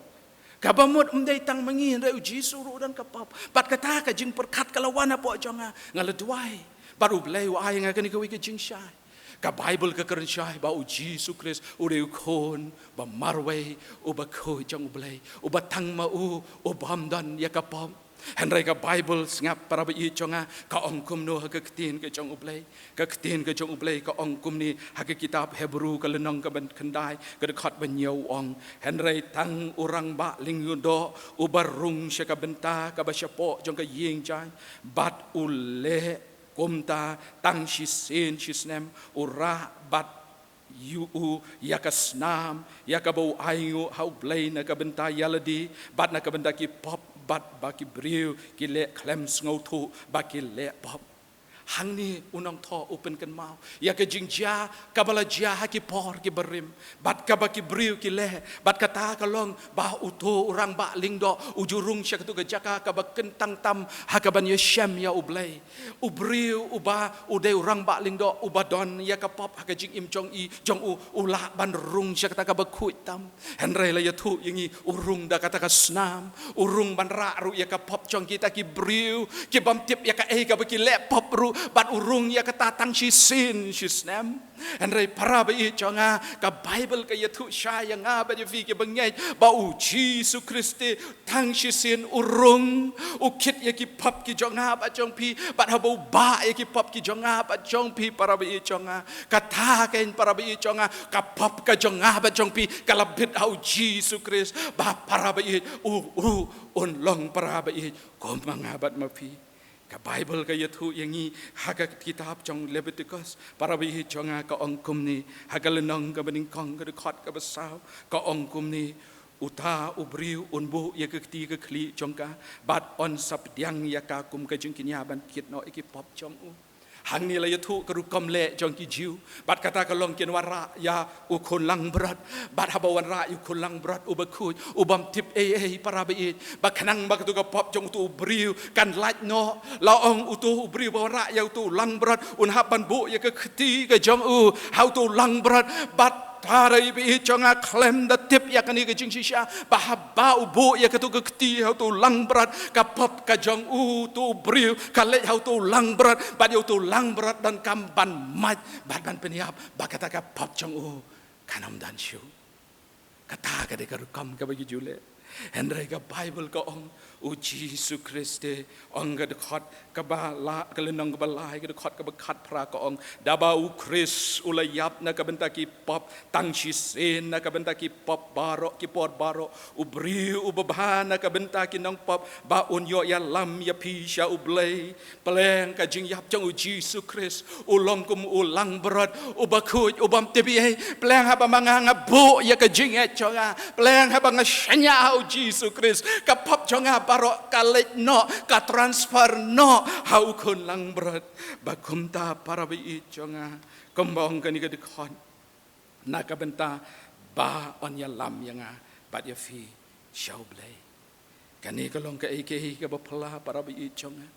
kaba mut ym dei tang ma ngi, hynrei u Jisu ruh u don ka pop. Bad kata ka jingpyrkhat ka la wan hapoh jong nga, nga la duwai, bad U Blei u ai ïa nga kane kawei ka jingshai. Ka Baibl ka kren shai ba u Jisu Khrist u dei u Khun ba marwei, uba khuid jong U Blei, uba tang ma u u bym don ïa ka pop. Hynrei ka Baibl, sngap para baieit jong nga, ka ong kumno ha ka Ktien ka jong U Blei. Ka Ktien ka jong U Blei ka ong kumne ha ka kitab Hebru ka lynnong kaba khyndai, ka dkhot ba hynñiew, u ong: Hynrei tang u rangbah lyngdoh uba rung sha ka bynta kaba shapoh jong ka ïing jaiñ, bad u leh kumta tang shisien shisnem, u rah bad ïa u, ïa ka snam ïa kaba u ainguh ha U Blei na ka bynta ïa lade bad na ka bynta ki pop, bad ba ki briew ki leh khlem sngewthuh ba ki leh pop. Hangne u nongthoh u pynkynmaw ïa ka jingjia kaba la jia ha ki por kiba rim, bad kaba ki briew ki leh, bad kata ka long ba uto u rangbah lyngdoh u ju rung sha kato ka jaka kaba kyntang tam ha kaban ïashem ïa U Blei. U briew uba u dei u rangbah lyngdoh uba don ïa ka pop ha ka jingim jong i, jong u, u lah ban rung sha kata kaba khuid tam. Hynrei la ïathuh ïa ngi, u rung da kata ka snam, u rung ban rah ruh ïa ka pop jong kita ki briew ki bym tip ïa kaei kaba ki leh pop ruh, bad u rung ïa kata tang shisien shisnem. Hynrei para baieit jong nga, ka Baibl ka ïathuh shai ïa nga bad ïa phi ki bangeit ba u Jisu Khrist te tang shisien u rung, u kit ïa ki pop ki jong nga bad jong phi, bad haba u bah ïa ki pop ki jong nga bad jong phi, para baieit jong nga, kata kein, para baieit jong nga, ka pop ka jong nga bad jong phi ka la bit ha u Jisu Khrist, ba para baieit, u ruh un long para baieit kum ma nga bad ma phi. Ka Baibl ka ïathuh ïa ngi ha ka kitab jong Leviticus, para baieit jong nga, ka ong kumne ha ka lynnong kaba nyngkong, ka dkhot kaba saw, ka ong kumne: Uta u briew un buh ïa ka kti ka khlieh jong ka bad un sa pdiang ïa ka kum ka jingkñia ban kit noh ïa ki pop jong u. Hangne la ïathuh ka rukom leh jong ki Jiw. Bad kata ka long kin wanrah ïa u khun langbrot. Bad haba wanrah ïa u khun langbrot uba khuid, u bym tip ei ei, para baieit, ba khnang ba kato ka pop jong uto u briew kan lait noh, la ong uto u briew ba wanrah ïa uto u langbrot un hap ban buh ïa ka kti ka jong u ha uto u langbrot. Bad para baieit jong nga, khlem da tip ïa kane ka jingshisha, ba haba u buh ïa kato ka kti ha uto u langbrot, ka pop ka jong uto u briew ka leit ha uto u langbrot, bad ïa uto u langbrot donkam ban mait bad ban pynïap ba kata ka pop jong u kan ym don shuh. Kata ka dei ka rukom kaba ki ju leh. Hynrei ka Baibl ka ong, u Jisu Khrist te, ong ka dkhot kaba la, ka lynnong kaba lai, ka dkhot kaba khatphra, ka ong: Da ba u Khrist u la ïap na ka bynta ki pop, tang shisien na ka bynta ki pop baroh, ki por baroh, u briew uba bha na ka bynta ki nongpop, ba un ïoh ïalam ïa phi sha U Blei. Pleng ka jingïap jong u Jisu Khrist, u long kum u langbrot uba khuid, u bym tip ei ei. Pleng haba ma nga nga buh ïa ka jingngeit jong nga, pleng haba nga shaniah ha u Jisu Khrist, ka pop jong nga baroh ka leit noh, ka transfer noh ha u khun langbrot. Ba kumta, para baieit jong nga, kumba ong kane ka dkhot, na ka bynta ba un ïalam ïa nga bad ïa phi sha U Blei. Kane ka long kaei kaei kaba phylla, para baieit jong nga.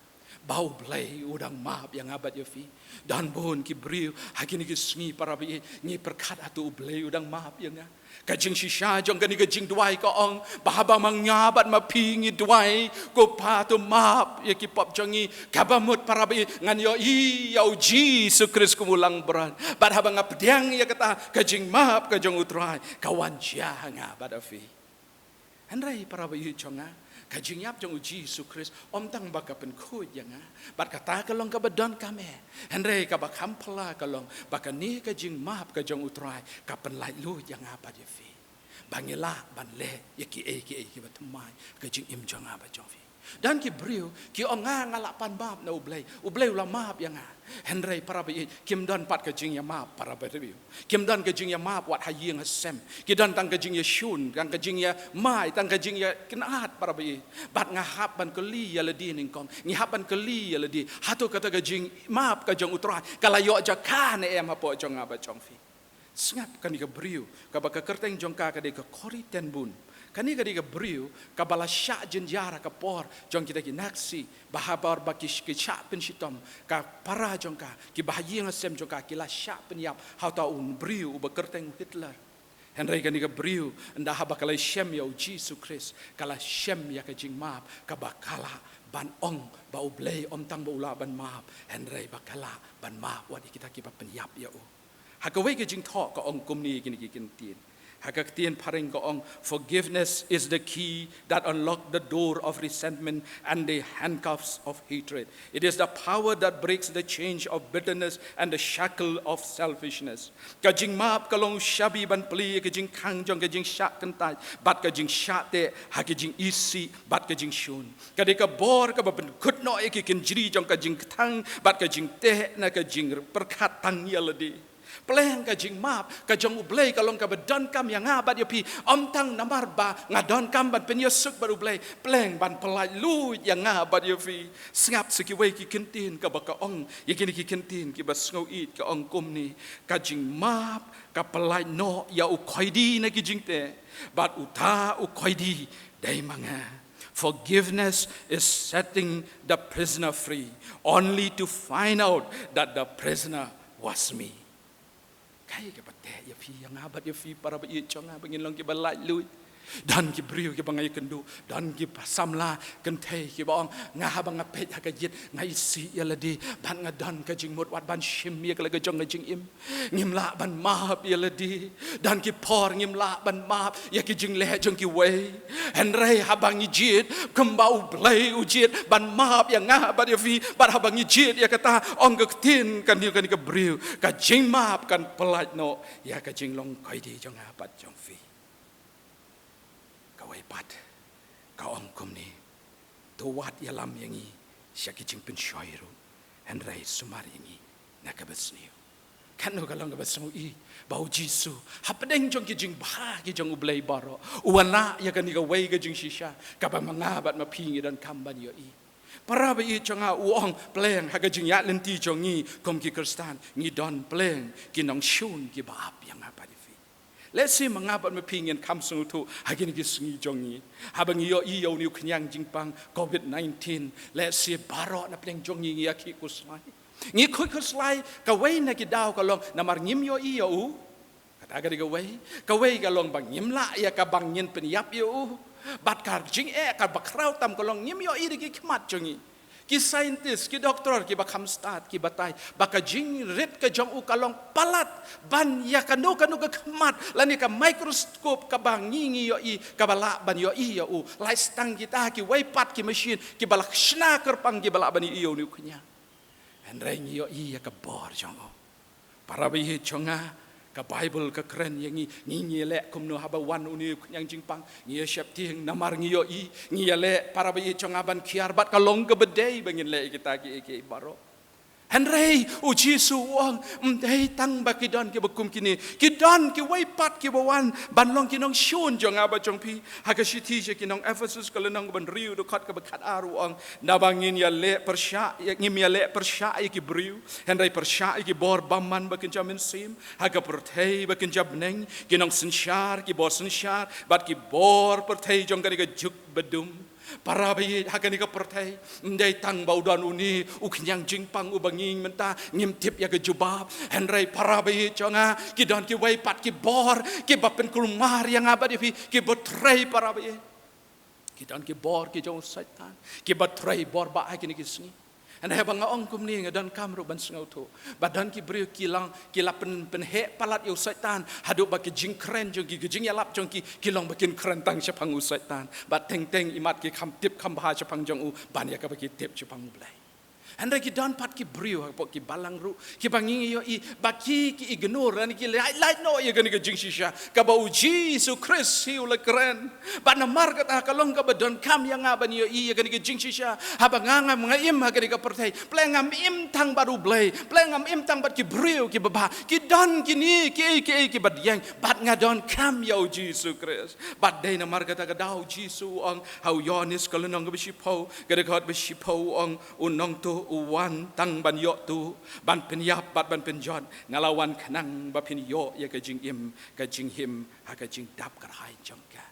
Ba U Blei u dang map ïa nga bad ïa phi. Don bun ki briew ha kine ki sngi para baieit, ngi pyrkhat hato U Blei u dang map ïa nga. Ka jingshisha jong kane ka jingduwai ka ong, ba haba ma nga bad ma phi ngi duwai, ko Pa to map ïa ki pop jong ngi, kaba mut para baieit ngan ïohi ïa U Jisu Khrist kum u langbrot. Bad haba nga pdiang ïa kata, ka jingmap ka jong U Trai ka wan jia ha nga bad ha phi. Hynrei para baieit jong nga, ka jingïap jong U Jisu Khrist ym tang ba ka pynkhuid ïa nga, bad kata ka long kaba donkam eh. Hynrei kaba kham phylla ka long ba kane ka jingmap ka jong U Trai ka pynlait luid ïa nga bad ïa phi, ba ngi lah ban leh ïa kiei kiei kiba thymmai ha ka jingim jong nga bad jong phi. Don ki briew ki ong, nga, nga lah ban map na U Blei, U Blei u la map ïa nga. Hynrei para baieit, kim don pat ka jingïamap para baieit. Kim don ka jingïamap wat ha ïing ha sem. Ki don tang ka jingïashun, tang ka jingïamai, tang ka jingïakynad para baieit. Bad nga hap ban kylli ïa lade nyngkong, ngi hap ban kylli ïa lade, hato kata ka jingmap ka jong U Trai ka la ïoh jaka ne em hapoh jong nga bad jong phi? Sngap kane ka briew kaba ka kyrteng jong ka ka dei ka Corrie ten Boom. Kane ka dei ka briew kaba la shah jynjar ha ka por jong kita ki Nazi, ba ha por ba ki, ki shah pynshitom, ka para jong ka, kiba ha ïing ha sem jong ka ki la shah pynïap ha uta u briew uba kyrteng Hitler. Hynrei kane ka briew, ynda haba ka la shem ïa U Jisu Khrist, ka la shem ïa ka jingmap kaba ka lah ban ong ba U Blei ym tang ba u lah ban map, hynrei ba ka lah ban map wat ïa kita kiba pynïap ïa u. Ha kawei ka jingthoh ka ong kumne, kine ki ktien. Ha ka ktien phareng ka ong, "Forgiveness is the key that unlock the door of resentment and the handcuffs of hatred. It is the power that breaks the chains of bitterness and the shackle of selfishness." Ka jingmap ka long shabi ban plie ka jingkhang jong ka jingshah kyntait bad ka jingshah teh ha ka jingisih bad ka jingshun. Ka dei ka bor kaba pynkut noh ïa ki kynjri jong ka jingkthang bad ka jingteh na ka jingpyrkhat tang ïa lade. Pleng ka jingmap ka jong U Blei ka long kaba donkam ïa nga bad ïa phi, ym tang namar ba nga donkam ban pynïasuk bad U Blei, pleng ban pyllait luid ïa nga bad ïa phi. Sngap sa kiwei ki ktien kaba ka ong ïa kine ki ktien kiba sngew ïeit, ka ong kumne, ka jingmap ka pyllait noh ïa u koidi na ki jingteh, bad uta u koidi dei ma nga. Forgiveness is setting the prisoner free, only to find out that the prisoner was me. Kaei kaba teh ïa phi ïa nga bad ïa phi para baieit jong nga ba ngin long kiba lait luid? Don ki briew kiba nga ïakynduh, don ki samla kynthei kiba ong, nga haba nga peit ha ka ïit nga isih ïa lade, bad nga don ka jingmut wat ban shim ïa ka la ka jong ka jingim. Ngim lah ban map ïa lade. Don ki por ngim lah ban map ïa ki jingleh jong kiwei. Hynrei haba ngi jied, kumba U Blei u jied ban map ïa nga bad ïa phi, bad haba ngi jied ïa kata, ong ka ktien kane, kane ka briew, ka jingmap kan pyllait noh ïa ka jinglong koidi jong nga bad jong phi. Kawei pat ka ong kumne, to wat ïalam ïa ngi sha ki jingpynshoi ruh, hynrei sumar ïa ngi na kaba sniew. Katno ka long kaba sngewsih ba U Jisu, hapdeng jong ki jingbha ki jong U Blei baroh, u wan lah ïa kane kawei ka jingshisha kaba ma nga bad ma phi ngi donkam ban ïohi. Para baieit jong nga, u ong, pleng ha ka jingïaid lynti jong ngi kum ki Khristan, ngi don pleng ki nongshun kiba ap ïa nga bad ïa phi. Lehse ma nga bad ma phi ngin kham sngewthuh ha kine ki sngi jong ngi, haba ngi ïohi ïa une u khñiang jingpang covid nineteen, lehse baroh na pdeng jong ngi ngi ïa khih khuslai. Ngi khih khuslai, kawei na ki daw ka long namar ngim ïohi ïa u. Kata ka dei kawei. Kawei ka long ba ngim lah ïa kaba ngin pynïap ïa u. Bad ka jingeh kaba khraw tam ka long ngim ïohi da ki khmat jong ngi. Ki scientist, ki doktor kiba kham stad ki batai ba ka jingrit ka jong u ka long palat ban ïa kano kano ka khmat lane ka microscope kaba ngi ngi ïohi kaba lah ban ïohi ïa u. Lait tang kita kiwei pat ki machine kiba la shna kyrpang kiba lah ban ïohi ïa une u khñiang. Hynrei ngi ïohi ïa ka bor jong u. Para baieit jong nga, ka Baibl ka kren ïa ngi, ngi, ngi ïaleh kumno haba wan une u khñiang jingpang, ngi ïa sheptieng namar ngi ïohi, ngi ïaleh para baieit jong nga ban kiar bad ka long kaba dei ba ngin leh ïa kita kiei kiei baroh. Hynrei U Jisu u ong, ym dei tang ba ki don kiba kum kine, ki don kiwei pat kiba wan ban long ki nongshun jong nga bad jong phi. Ha ka shithi sha ki nong Ephesus ka lynnong kaba hynriew dkhot kaba khatar u ong, naba ngim ïaleh pyrshah, ngim ïaleh pyrshah ïa ki briew, hynrei pyrshah ïa ki bor bymman ba kynja mynsiem, ha ka pyrthei ba kynja bneng, ki nongsynshar, ki bor synshar bad ki bor pyrthei jong kane ka juk badum. Para baieit, ha kane ka pyrthei, ym dei tang ba u don une u khñiang jingpang uba ngi mynta ngim tip ïa ka jubab. Hynrei para baieit jong nga, ki don kiwei pat ki bor kiba pynkulmar ïa nga bad ïa phi, kiba trei, para baieit. Ki don ki bor ki jong u Soitan kiba trei bor ba ha kine ki sngi. Hynrei haba nga ong kumne, nga donkam ruh ban sngewthuh ba don ki briew ki long, ki la pyn, pynheh palat ïa u Soitan haduh ba ki jingkren jong ki, ki jingïalap jong ki, ki long ba kin kren tang shaphang u Soitan. Bad teng teng imat ki kham tip kham bha shaphang jong u ban ïa kaba ki tip shaphang U Blei. Hynrei ki don pat ki briew hapoh ki balang ruh kiba ngi ïohi ba ki, ki ignore lane ki lait lait noh ïa kane ka jingshisha kaba U Jisu Khrist hi u la kren. Bad namar kata ka long kaba donkam ïa nga ban ïohi ïa kane ka jingshisha. Haba nga, nga, nga im ha kane ka pyrthei, pyrthei ngam im tang bad U Blei, pyrthei ngam im tang bad ki briew kiba bha. Ki don kine kiei kiei kiba dieng, bad nga donkam ïa U Jisu Khrist. Bad dei namar kata ka daw U Jisu u ong ha u Ïoannis ka lynnong kaba shiphew, ka dkhot ba shiphew, u ong, U Nongtuh u wan tang ban ïoh tuh, ban pynïap bad ban pynjot. Nga la wan khnang ba phin ïoh ïa ka jingim, ka jinghim ha ka jingdap kyrhai jong ka.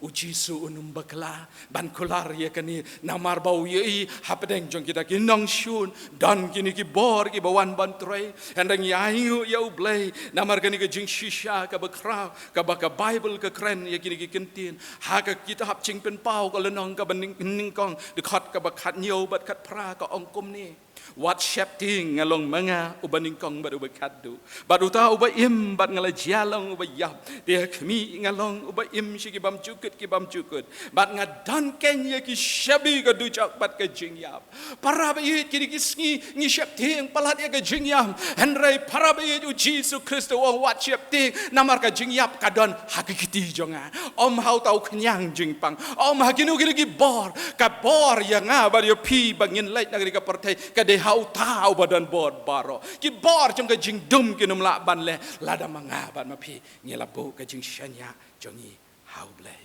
U Jisu un ym bakla ban kular ïa kane, namar ba u ïohi hapdeng jong kita ki nongshun don kine ki bor kiba wan ban trei. Hynrei ngi ainguh ïa U Blei namar kane ka jingshisha kaba khraw kaba ka Baibl ka kren ïa kine ki kyntien. Ha ka kitab Jingpynpaw ka lynnong kaba nyng-, nyngkong, dkhot kaba khathynñiew bad khatphra, ka ong kumne: Wat sheptieng, nga long ma nga uba nyngkong bad uba khatduh. Bad uta uba im, bad nga la jia long uba ïap. Te ha khmih nga long uba im sha ki bymjukut ki bymjukut, bad nga don keiñ ïa ki shabi ka dujok bad ka jingïap. Para baieit, kine ki sngi ngi sheptieng palat ïa ka jingïap. Hynrei para baieit, U Jisu Khrist u ong wat sheptieng, namar ka jingïap ka don ha ka kti jong nga. Ym ha uta u khñiang jingpang, ym ha kino kino ki bor. Ka bor ïa nga bad ïa phi ba ngin leit na kane ka pyrthei ka dei ha uta uba don bor baroh. Ki bor jong ka jingdum kin ym lah ban leh lada ma nga bad ma phi ngi la buh ka jingshaniah jong ngi ha U Blei.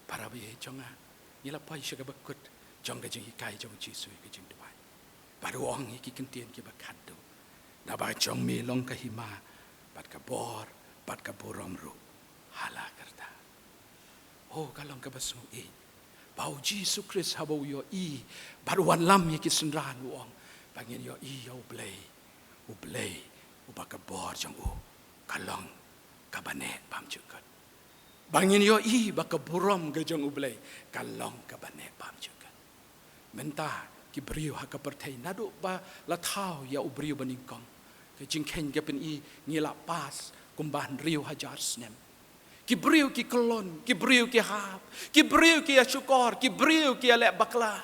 Para baieit jong nga, ngi la poi sha kaba kut jong ka jinghikai jong U Jisu ïa ka jingduwai. Bad u ong ïa ki kyntien kiba khatduh: Naba jong me long ka hima, bad ka bor, bad ka burom ruh ha la karta. Oh, ka long kaba sngewieit ba U Jisu Khrist haba u ïohi bad u wanlam ïa ki synran, u ong ba ngin ïohi ïa U Blei, U Blei uba ka bor jong u ka long kaba neh bymjukut. Ba ngin ïohi ba ka burom ka jong U Blei ka long kaba neh bymjukut. Mynta ki briew ha ka pyrthei, naduh ba la thaw ïa u briew ba nyngkong, ka jingkheiñ ka pyni ngi la pass kumba hynriew hajar snem. Ki briew ki kyllon, ki briew ki hap, ki briew ki ïashukor, ki briew ki ïaleh bakla.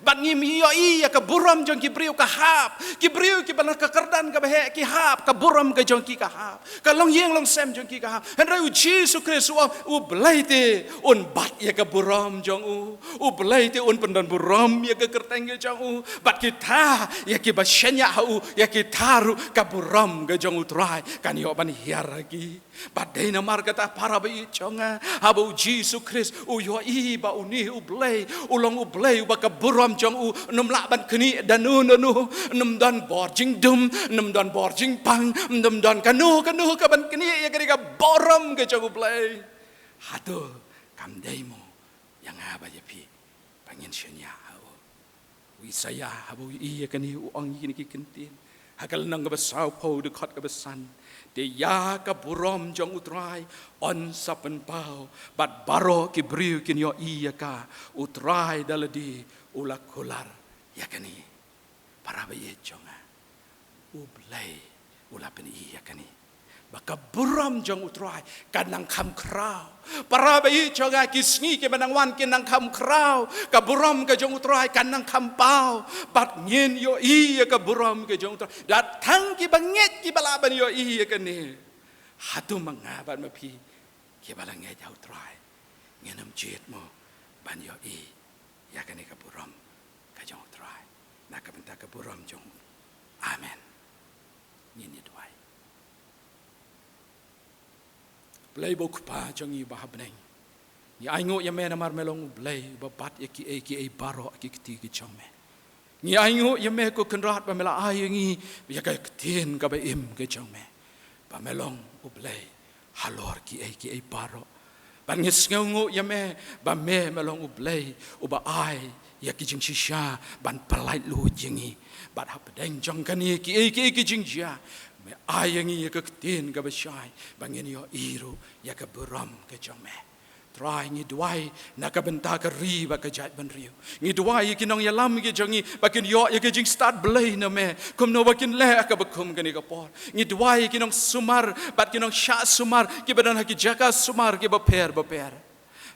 Bad ngim ïohi ïa ka burom jong ki briew ka hap, ki briew kiba na ka kyrdan kaba heh ki hap, ka burom ka jong ki ka hap. Ka longïing longsem jong ki ka hap. Hynrei U Jisu Khrist u ong, U Blei te un bat ïa ka burom jong u. U Blei te un pyndon burom ïa ka kyrteng ka jong u. Bad kita ïa kiba shaniah ha u, ïa kita ruh ka burom ka jong U Trai kan ïoh ban hiar ha ki. Bad dei namar kata, para baieit jong nga, haba U Jisu Khrist u ïohi ba une U Blei u long U Blei uba ka burom jong u nym lah ban knieh da no da no, nym don bor jingdum, nym don bor jingpang, nym don kano kano kaban knieh ïa kane ka burom ka jong U Blei. Hato kam dei mo ïa nga bad ïa phi ba ngin shaniah ha u? U Isaïah haba u ïohi ïa kane u ong ïa kine ki kyntien ha ka lynnong kaba sawphew, dkhot kaba san: Te ïa ka burom jong U Trai yn sa pynpaw, bad baroh ki briew kin ïohi ïa ka. U Trai da lade u la kular ïa kane. Para baieit jong nga, U Blei u la pyni ïa kane, ba ka burom jong U Trai kan nang kham khraw. Para baieit jong nga, ki sngi kiba nang wan kin nang kham khraw. Ka burom ka jong U Trai kan nang kham paw. Bad ngin ïohi ïa ka burom ka jong U Trai. Da tang kiba ngeit kiba lah ban ïohi ïa kane. Hato ma nga bad ma phi kiba la ngeit ha U Trai ngin ym jied mo ban ïohi ïa kane ka burom ka jong U Trai, na ka bynta ka burom jong u? Amen. Ngin ïa duwai. Blei ba u Kpa jong ngi ba ha bneng, ngi ainguh ïa me namar me long U Blei uba bat ïa kiei kiei baroh ha ki kti ki jong me. Ngi ainguh ïa me ko Kynrad ba me la ai ïa ngi ïa ka ktien kaba im ka jong me, ba me long U Blei halor kiei kiei baroh. Bad ngi sngewnguh ïa me ba me me long U Blei uba ai ïa ki jingshisha ban pyllait luid ïa ngi. Bad hapdeng jong kane kiei kiei ki jingjia, me ai ïa ngi ïa ka ktien kaba shai ba ngin ïohi ruh ïa ka burom ka jong me. Trai, ngi duwai na ka bynta ka ri bad ka jaitbynriew. Ngi duwai ïa ki nongïalam ki jong ngi ba kin ïoh ïa ka jingstad Blei na me, kumno ba kin leh ha kaba kum kane ka por. Ngi duwai ïa ki nongsumar bad ki nongshah sumar kiba don ha ki jaka sumar kiba pher bapher.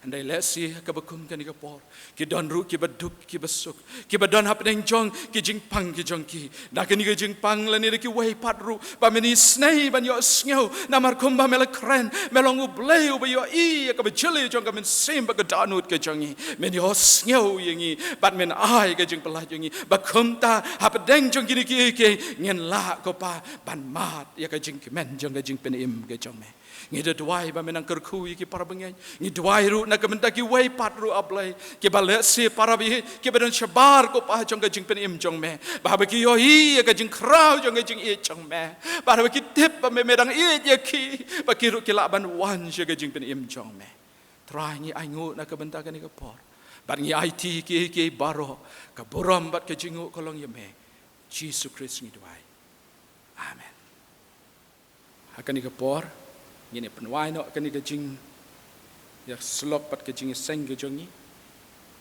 Hynrei lehse ha kaba kum kane ka por ki don ruh kiba duk kiba suk, kiba don hapdeng jong ki jingpang ki jong ki. Da kane ka jingpang lane da kiwei pat ruh ba men isynei ban ïohsngew, namar kumba me la kren, me long U Blei uba ïohi ïa kaba jylliew jong ka mynsiem bad ka dohnud ka jong ngi. Men ïohsngew ïa ngi bad men ai ka jingpyllait ïa ngi, ba kumta hapdeng jong kine kiei kiei ngin lah, ko Pa, ban mad ïa ka jingkmen jong ka jingpynim ka jong me. Ngi da duwai ba men nang kyrkhu ïa ki para bangeit. Ngi duwai ruh na ka bynta kiwei pat ruh, A Blei, kiba lehse para bangeit kiba don shabar, ko Pa, jong ka jingpynim jong me, ba haba ki ïohi ïa ka jingkhraw jong ka jingïeit jong me, ba haba ki tip ba me, me dang ïeit ïa ki, ba ki ruh ki lah ban wan sha ka jingpynim jong me. Trai, ngi ainguh na ka bynta kane ka por bad ngi aiti kiei kiei baroh, ka burom bad ka jingnguh ka long ïa me. Jisu Khrist ngi duwai. Amen. Ha kane ka por ngin ïa pynwai noh kane ka jingïasyllok bad ka jingïaseng ka jong ngi.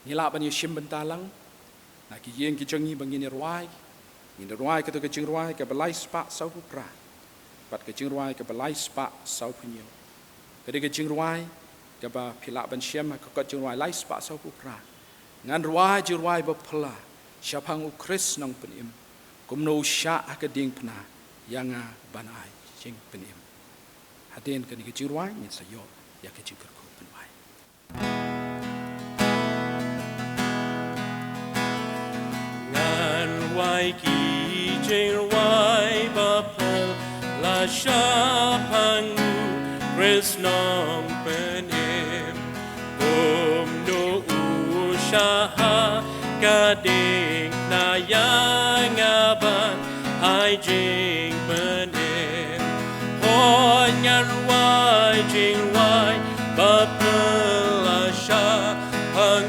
Ngi lah ban ïashim bynta lang na ki ïing ki jong ngi ba ngin ïa rwai. Ngin ïa rwai kato ka jingrwai kaba lai spah sawphew phra bad ka jingrwai kaba lai spah sawphew hynñiew. Ka dei ka jingrwai kaba phi lah ban shem ha ka kot jingrwai lai spah sawphew phra. Ngan rwai jingrwai ba phylla shaphang U Khrist Nongpynim, kumno u shah ha ka diengphna ïa nga ban ai jingpynim. Hadien kane ka jingrwai ngin sa ïoh ïa ka jingkyrkhu pynwai. Ngan rwai ki jingrwai ba phylla shaphang U Khrist Nongpynim, kumno u shah ha ka diengphna ïa nga ban ai jingpynim. Hooid, ngan rwai jingrwai ba phylla shaphang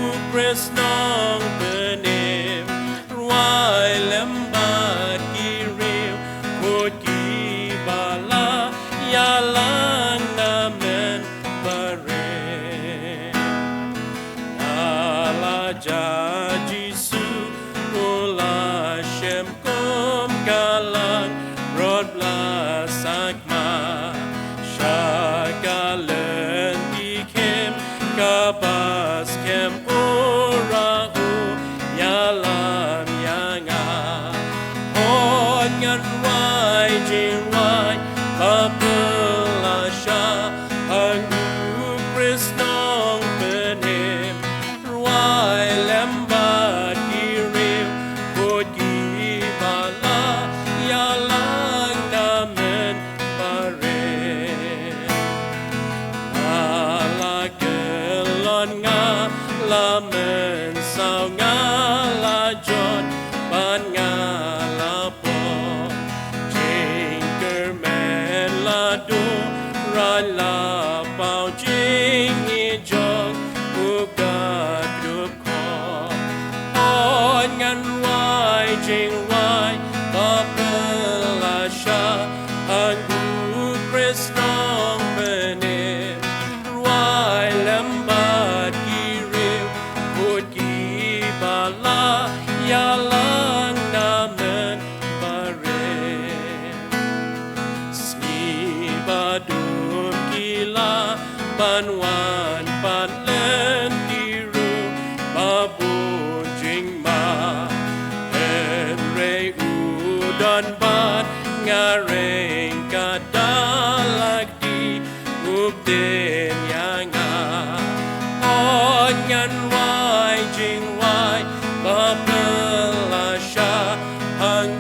U Khrist Nongpynim. Rwai lem bad ki riew khuid kiba la ïalang na mynbarim. Na la jia Jisu u la shem kum ka langbrot ba la sakma sha ka lynti khim kaba skhem, u rah u ïalam ïa nga. Hooid, ngan rwai jingrwai ba phylla shaphang U Khrist Nongpynim. Rwai lem bad ki riew khuid kiba la ïalang na mynbarim. Nga la kyllon, nga la mynsaw, nga la jot bad nga la pom. Jingkyrmen la duna, la paw jingïeit jong u ka kdup khop. Hooid, ngan rwai jingrwai ba phylla shaphang U Khrist Nongpynim. Rwai lem bad ki riew khuid kiba la ïalang na mynbarim. Sngi ba dum ki lah ban wan pat lynti ruh ba bun jingma. Hynrei u don bad nga ryngkat da la kti, u ktien ïa nga. Hooid, ngan rwai jingrwai ba phylla shaphang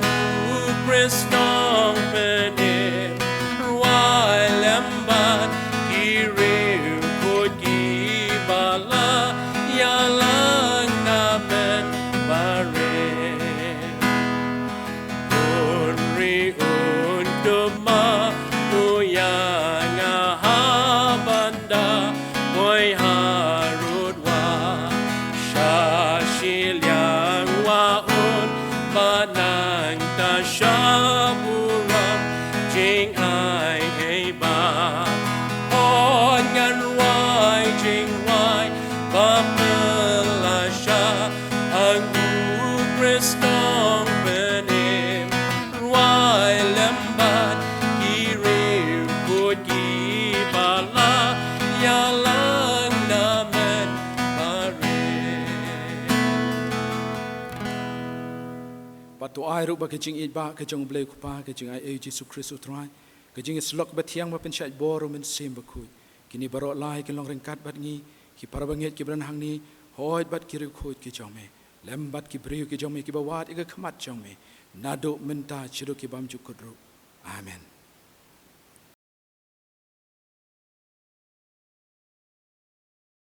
U Khrist Nongpynim. Rwai lem bad ki riew khuid kiba la ïalang na mynbarim. Un ri un kma u ïa nga ha ban da To ai ruh ba ka jingïeit ba ka jong U Blei U Kpa, ka jingaiei U Jisu Khrist U Trai, ka jingïasyllok bathiang ba pynshait bor U Mynsiem Bakhuid, kine baroh lai kin long ryngkat bad ngi, ki para bangeit ki ba don hangne, hooid bad ki riewkhuid ki jong me, lem bad ki briew ki jong me kiba wad ïa ka khmat jong me, naduh mynta shaduh ki bymjukut ruh. Amen.